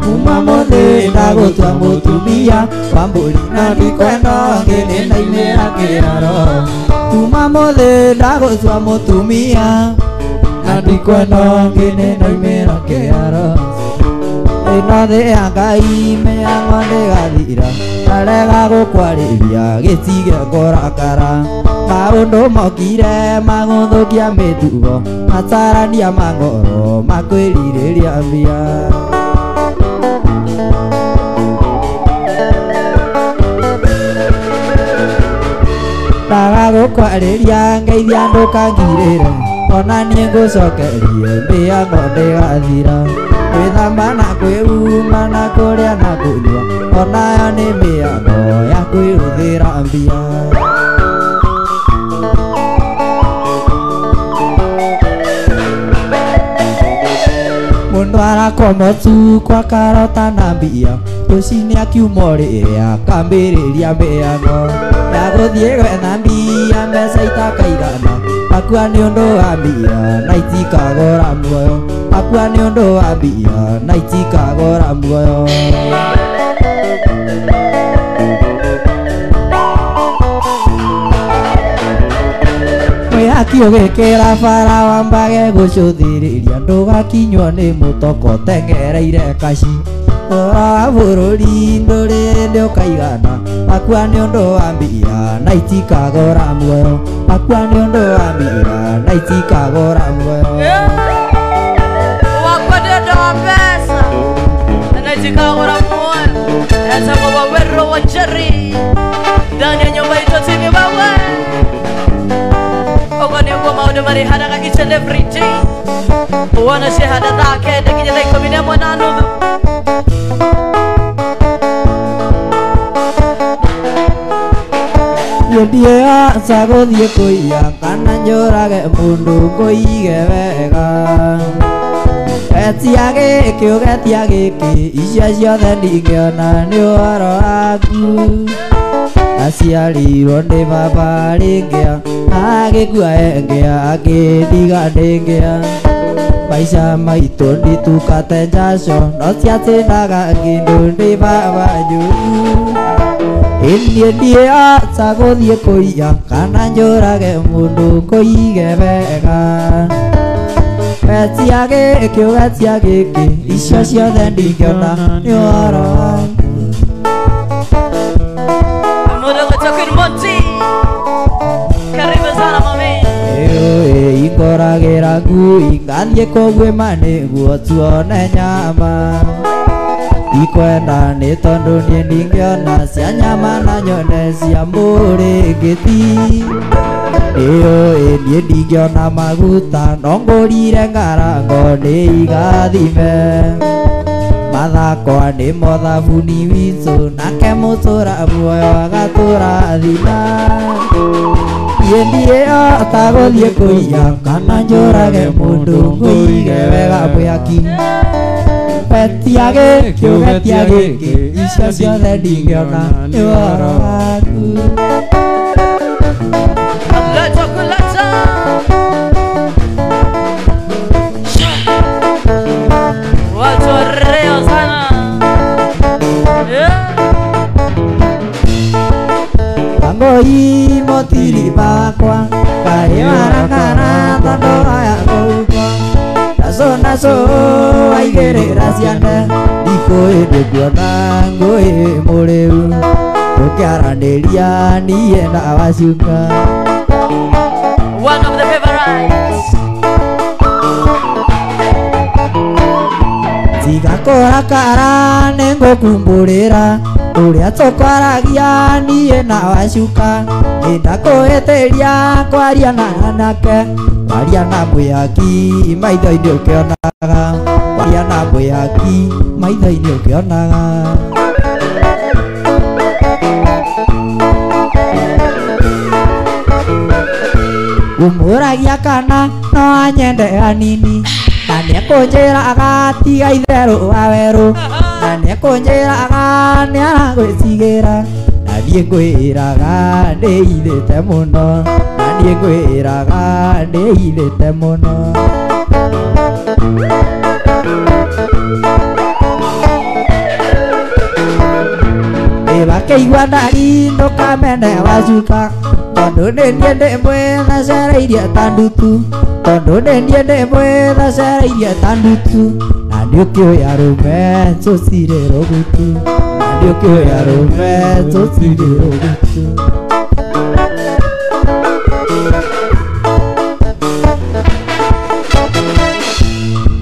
Kuma mũthĩ ndagũtua mũtumia wa mbũri na ndikwenda ũngĩ nĩ ndaimĩra kĩharo Kuma mũthĩ ndagũtua mũtumia na ndikwenda ũngĩ nĩ ndaimĩra kĩharo Ĩno thĩ ya Ngai mĩhango ndĩgathira Ndarega gũkwarĩria gĩtige kũrakara Maũndũ mokire magũthũkia mĩtugo Matarania ma ngoro makwĩrirĩria mbia Ndaga gũkwarĩria ngeithia ndũkangirĩre ona niĩ ngũcokerie mĩago ndĩgathira gwĩthamba na kwĩhumba na kũrĩa na kũnyua onayo nĩ mĩago ya kwĩhũthĩra mbia. Mũndũ arakoma ũtukũ akarota na mbia rũcinĩ akiuma ũrĩrĩ akambĩrĩria mĩago ya gũthiĩ gwetha mbia mbeca itakaigana akua nĩ ũndũ wa mbia na itikagũra muoyo akua nĩ ũndũ wa mbia na itikagũra muoyo. Mwĩhaki ũgĩkĩra bara wambage gũcũthĩrĩria ndũgakinywo nĩ mũtoko ũtengereire kaci ũhoro wa bũrũri ndũrĩ hĩndĩ ũkaigana akua nĩ ũndũ wa mbia na itikagũra muoyo akua nĩ ũndũ wa mbia na itikagũra muoyo. Wakwa nĩ ũndũ wa mbeca na itikagũra muoyo. Etagwo Waweru wa Njeri ndani ya nyumba itũ TV wewe. Ũguo nĩguo maũndũ marĩhanaga each and every day. Wona cihana thaa kenda nginya thaa 11:30. Ndiaca gũthiĩ kũiya kana njũrage mũndũ ngũige wega etia gĩkĩ ũgetia gĩkĩ icio ciothe ndingĩona nĩ ũhoro waku aciarirwo nĩ baba rĩngĩa agĩkua engĩa akĩndiga ndĩngĩa maica maitũ nditukate njaco no ciatĩndaga kĩndũ ndĩ baba njũru Niĩ ndiaca gũthiĩ kũiya kana njũrage mũndũ ngũige wega etia gĩkĩ ũgetia gĩkĩ icio ciothe ndingĩona nĩ ũhoro waku. Mũndũ ũgwĩtwo Queen Monty, karibu sana mami. Ingoragĩra ngui ngathiĩ kũguĩma nĩguo tuone nyama ndikwenda nĩ tondũ niĩ ndingĩona cia nyama na nyone cia mũrĩngĩti ĩũĩ niĩ ndingĩona maguta no ngũrire ngarango nĩ igathime mathakwa nĩmo thabuni witũ nake mũtũra muoyo agatũrathima niĩ ndiĩhota gũthiĩ kũiya kana njũrage mũndũ ngũige wega mwĩhaki etia gĩkĩ ũgetia gĩkĩ icio ciothe ndingĩona nĩ ũhoro waku. Kuleta kuleta. Watu wareo sana. Yeah. Ngoi motiri bakwa kaĩ warakara tondũ aya gũkwa naco naco waigĩrĩra ciande ndikũĩ ndĩkuona ngũĩ mũrĩu tũkĩaranĩria niĩ na wacuka. One of the favorites. Tiga kũrakara nĩngũkumbũrĩra ũrĩa tũkwaragia niĩ na wacuka nĩndakũhĩtĩria kwaria na anake kwaria na mwĩhaki maitho-inĩ ũkĩonaga kwaria na mwĩhaki maitho-inĩ ũkĩonaga. Ngũmũragia kana no anyende hanini na nĩekũnjĩraga tiga itherũ wa werũ na nĩekũnjĩraga nĩaragwĩtigĩra na niĩ ngwĩraga ndĩithĩte mũno na niĩ ngwĩraga ndĩithĩte mũno. Ndĩbakĩigua ndari ndũkamene wacuka tondũ nĩ niĩ ndĩmwĩthecereirie ta ndutu tondũ nĩ niĩ ndĩmwĩthecereirie ta ndutu na nĩũkĩũĩ arũme tũtirĩ rũgutu na nĩũkĩũĩ arũme tũtirĩ rũgutu.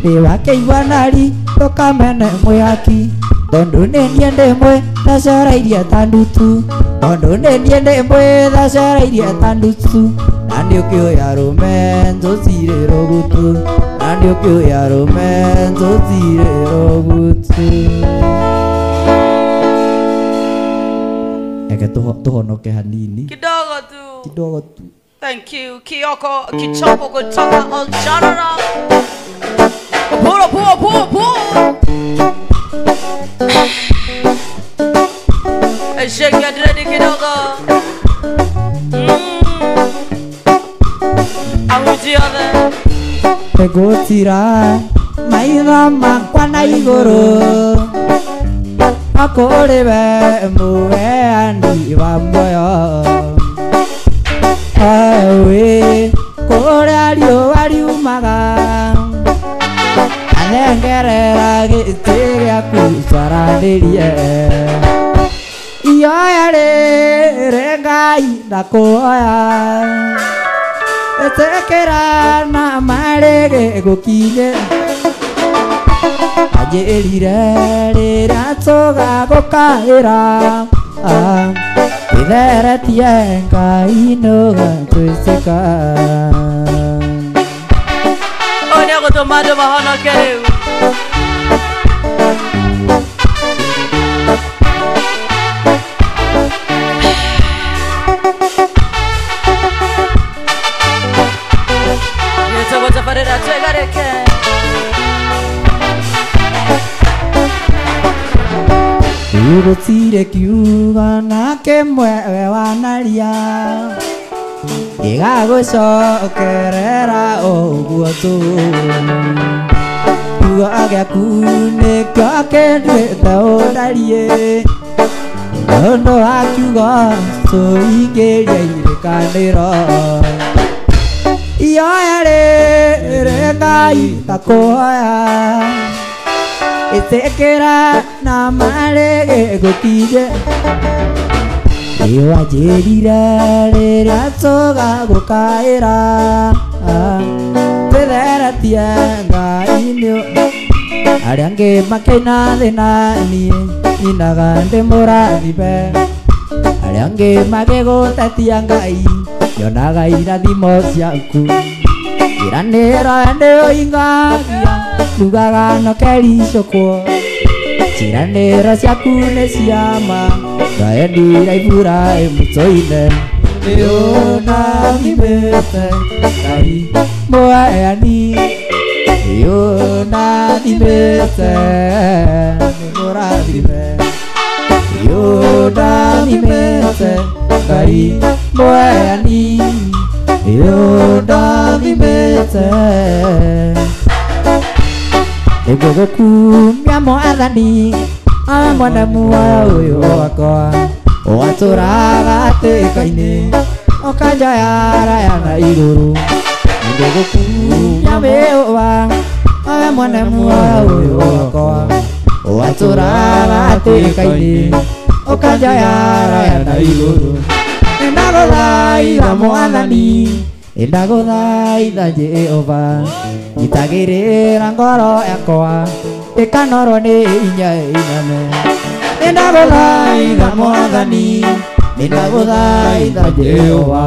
Ndĩbakĩigua ndari ndũkamene mwĩhaki tondũ nĩ niĩ ndĩmwĩthecereirie ta ndutu Tondu nĩ niĩ ndĩ mwĩthecereirie ta nducu na nĩ ũkĩũya rũme nzũcirĩ rũgutu na nĩ ũkĩũya rũme nzũcirĩ rũgutu. Eke tuhonoke hanini kidogo tu, kidogo tu. Thank you Kioko Kichoko kutoka Oljarara. Puro puro puro puro. Shake your dread kidogo. Ahujiothe Ngũtira maitho makwa na igũrũ akũrĩ we mũheani wa muoyo ewe kũrĩa riũa riumaga athengerera gĩtĩ gĩaku twaranĩrie ioya rĩrĩ Ngai ndakũhoya ĩtĩkĩra na marĩgĩ gũkinye anjĩrire rĩrĩa tũgagũkaĩra itheretie Ngai nũgatwĩtĩka. Ũyũ nĩegũtũma andũ mahonoke rĩu. Gĩtagwo tabarĩra twĩgarĩke. Gũtirĩ kiugo na kĩmwe we wanaria gĩgagũcokerera ũguo tu kiugo gĩaku nĩkĩo kĩnduĩte ũndariĩ ũndũ wa kiugo tũingĩrie irĩkanĩro ioya rĩrĩ Ngai ndakũhoya ĩtĩkĩra na marĩgĩ gũkinye nĩwanjĩrire rĩrĩa tũgagũkaĩra twĩtheretie Ngai nĩ arĩa angĩ makĩina thĩna niĩ nyinaga ndĩ mũrathime arĩa angĩ magĩgũtetia Ngai nyonaga irathimo ciaku ciĩranĩro nĩ ũhingagia ndugaga no kericũkwo ciĩranĩro ciaku nĩ ciama ndaendire Iburahĩmu tũine nĩũnathimĩte Ngai mũheani nĩũnathimĩte nĩ mũrathime nĩũnathimĩte Ngai mũheani nĩũndathimĩte nĩngũgũkumia Mwathani awe mwene muoyo ũyũ wakwa watũraga hatĩka-inĩ ũkanjoya raya na igũrũ nĩngũgũkumia Jehova awe mwene muoyo ũyũ wakwa watũraga hatĩka-inĩ ũkanjoya raya na igũrũ nĩndagũthaitha Mwathani nĩndagũthaitha Jehova nyitagĩrĩra ngoro yakwa ĩkanorwo nĩ inya inene nĩndagũthaitha Mwathani nĩndagũthaitha Jehova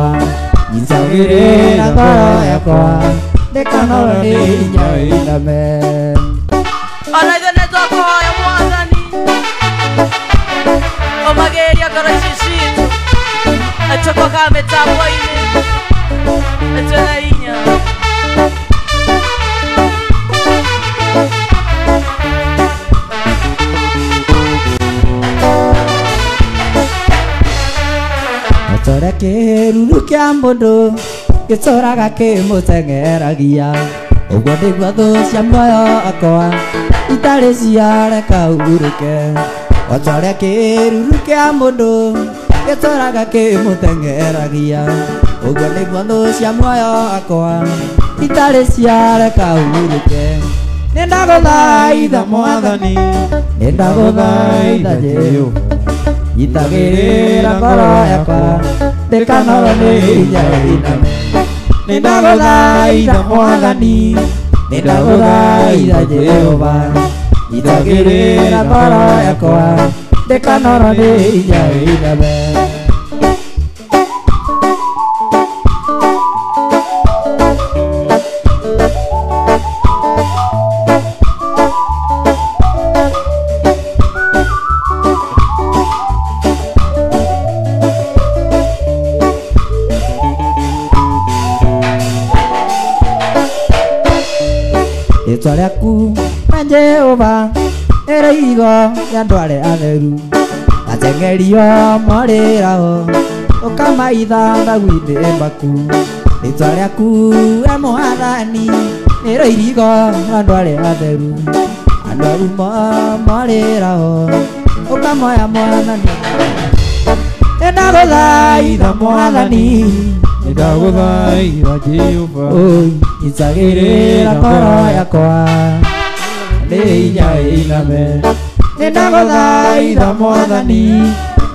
nyitagĩrĩra ngoro yakwa ĩkanorwo nĩ inya inene. Ona ithuĩ nĩtwakũhoya Mwathani ũmagĩrĩrie ngoro ici citũ tũkoka mĩtambo-inĩ twĩna hinya. Ũrĩa kĩruru kĩa mũndũ gĩtũraga kĩmũteng'eragia ũguo nĩguo thũ cia muoyo wakwa itarĩ ciareka hurũke o ta ũrĩa kĩruru kĩa mũndũ gĩtũraga kĩmũteng'eragia ũguo nĩguo thũ cia muoyo wakwa itarĩ ciareka hurũke nĩndagũthaitha Mwathani nĩndagũthaitha Jehova nyitagĩrĩra ngoro yakwa ndĩkanorwo nĩ hinya inene nĩndagũthaitha Mwathani nĩndagũthaitha Jehova nyitagĩrĩra ngoro yakwa ndĩkanorwo nĩ hinya inene. Rĩtwa rĩaku na Jehova ĩrĩigo rĩa andũ arĩa atheru ateng'erio morĩrao ũkamaitha thagu-inĩ maku rĩtwa rĩaku we Mwathani nĩrĩo irigo rĩa andũ arĩa atheru andũ arumo morĩrao ũkamoya Mwathani nĩndagũthaitha Mwathani nĩndagũthaitha Jehova nyitagĩrĩra ngoro yakwa nĩ hinya ĩiname nĩndagũthaitha Mwathani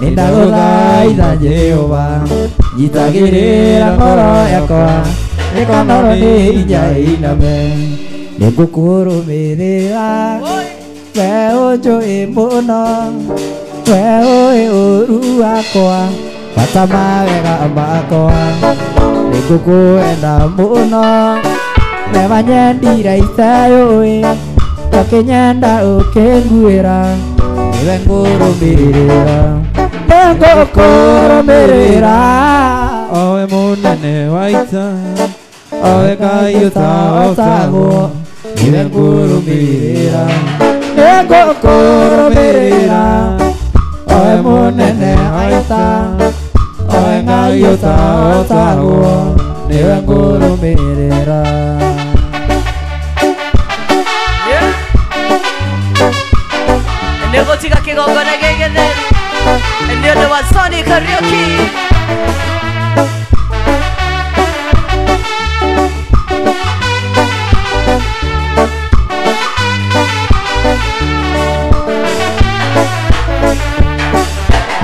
nĩndagũthaitha Jehova nyitagĩrĩra ngoro yakwa nĩkonoro nĩ hinya ĩiname nĩngũkũrũmĩrĩra we ũnjũĩ mũno we ũĩ ũru wakwa bata mawega makwa nĩngũkwenda mũno we wanyendire itayũĩ ũkĩnyenda ũkĩnguĩra nĩwe ngũrũmĩrĩra nĩngũkũrũmĩrĩra owe mũnene wa ita owe Ngai ũtahotagwo nĩwe ngũrũmĩrĩra nĩngũkũrũmĩrĩra owe mũnene wa ita owe Ngai ũtahotagwo nĩwe ngũrũmĩrĩra. Nĩgũtiga kĩgongona gĩgĩtheru nĩ ũndũ wa Sony Kariuki.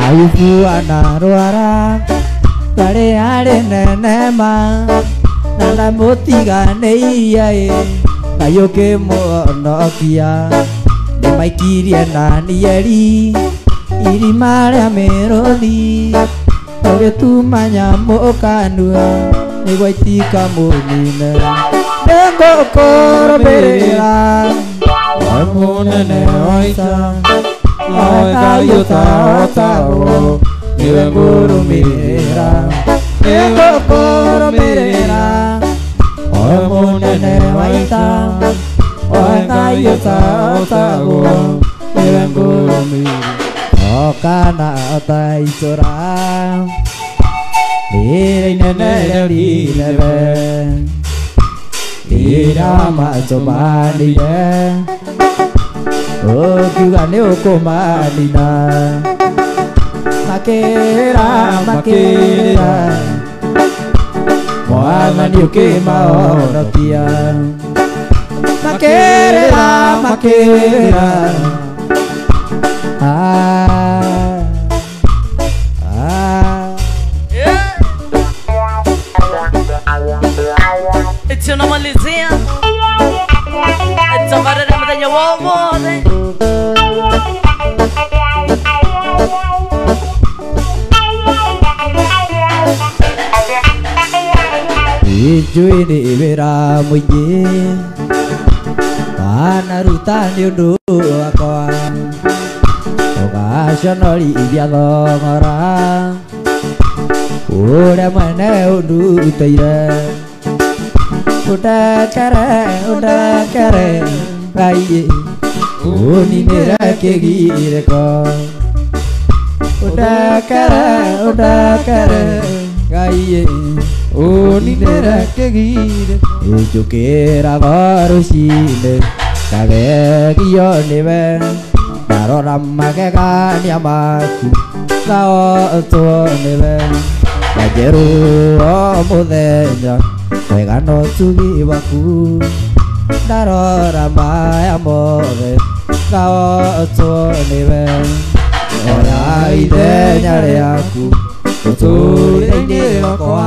Ayubu anarwara tarĩ arĩ nenema na ndamũtiganĩirie Ngai ũkĩmũhonokia nĩmaikirie Danieli irima rĩa mĩrũthi ũgĩtuma nyamũ kanua nĩguo itikamũnine nĩngũkũrũmĩrĩra owe mũnene wa ita owe Ngai ũtahotagwo nĩwe ngũrũmĩrĩra nĩngũkũrũmĩrĩra owe mũnene wa ita owe Ngai ũtahotagwo nĩwe ngũrũmĩrĩra. Okana taitũra rĩrĩa inene rĩrinebe rĩrĩa matũmanĩire ũkiuga nĩ ũkũmanina makĩra makĩra Mwathani ũkĩmahonokia makĩrĩra makĩrĩra ah ah. Tunamalizia tabarara mũthenya wa ũmũthĩ. Ijui nĩ wĩra mũingĩ wanaruta nĩ ũndũ wakwa ũgaconorithia thogora ũrĩa mwene ũndutĩire ũndekere ũndekere Ngai ũninĩre kĩgirĩko ũndekere ũndekere Ngai ũninĩre kĩgirĩko njũkĩraga rũcinĩ ngagegio nĩwe ndarora magegania maku ngahotwo nĩwe nganjerwo o mũthenya wega na ũtugi waku ndarora maya mothe ngahotwo nĩwe oya ithenya rĩaku ũtũũrĩre-inĩ wakwa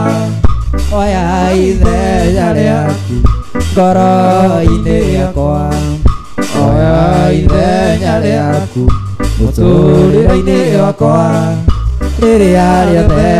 oya ithenya rĩaku ngoro-inĩ yakwa oya ithenya rĩaku mũtũũrĩre-inĩ wakwa rĩrĩa rĩothe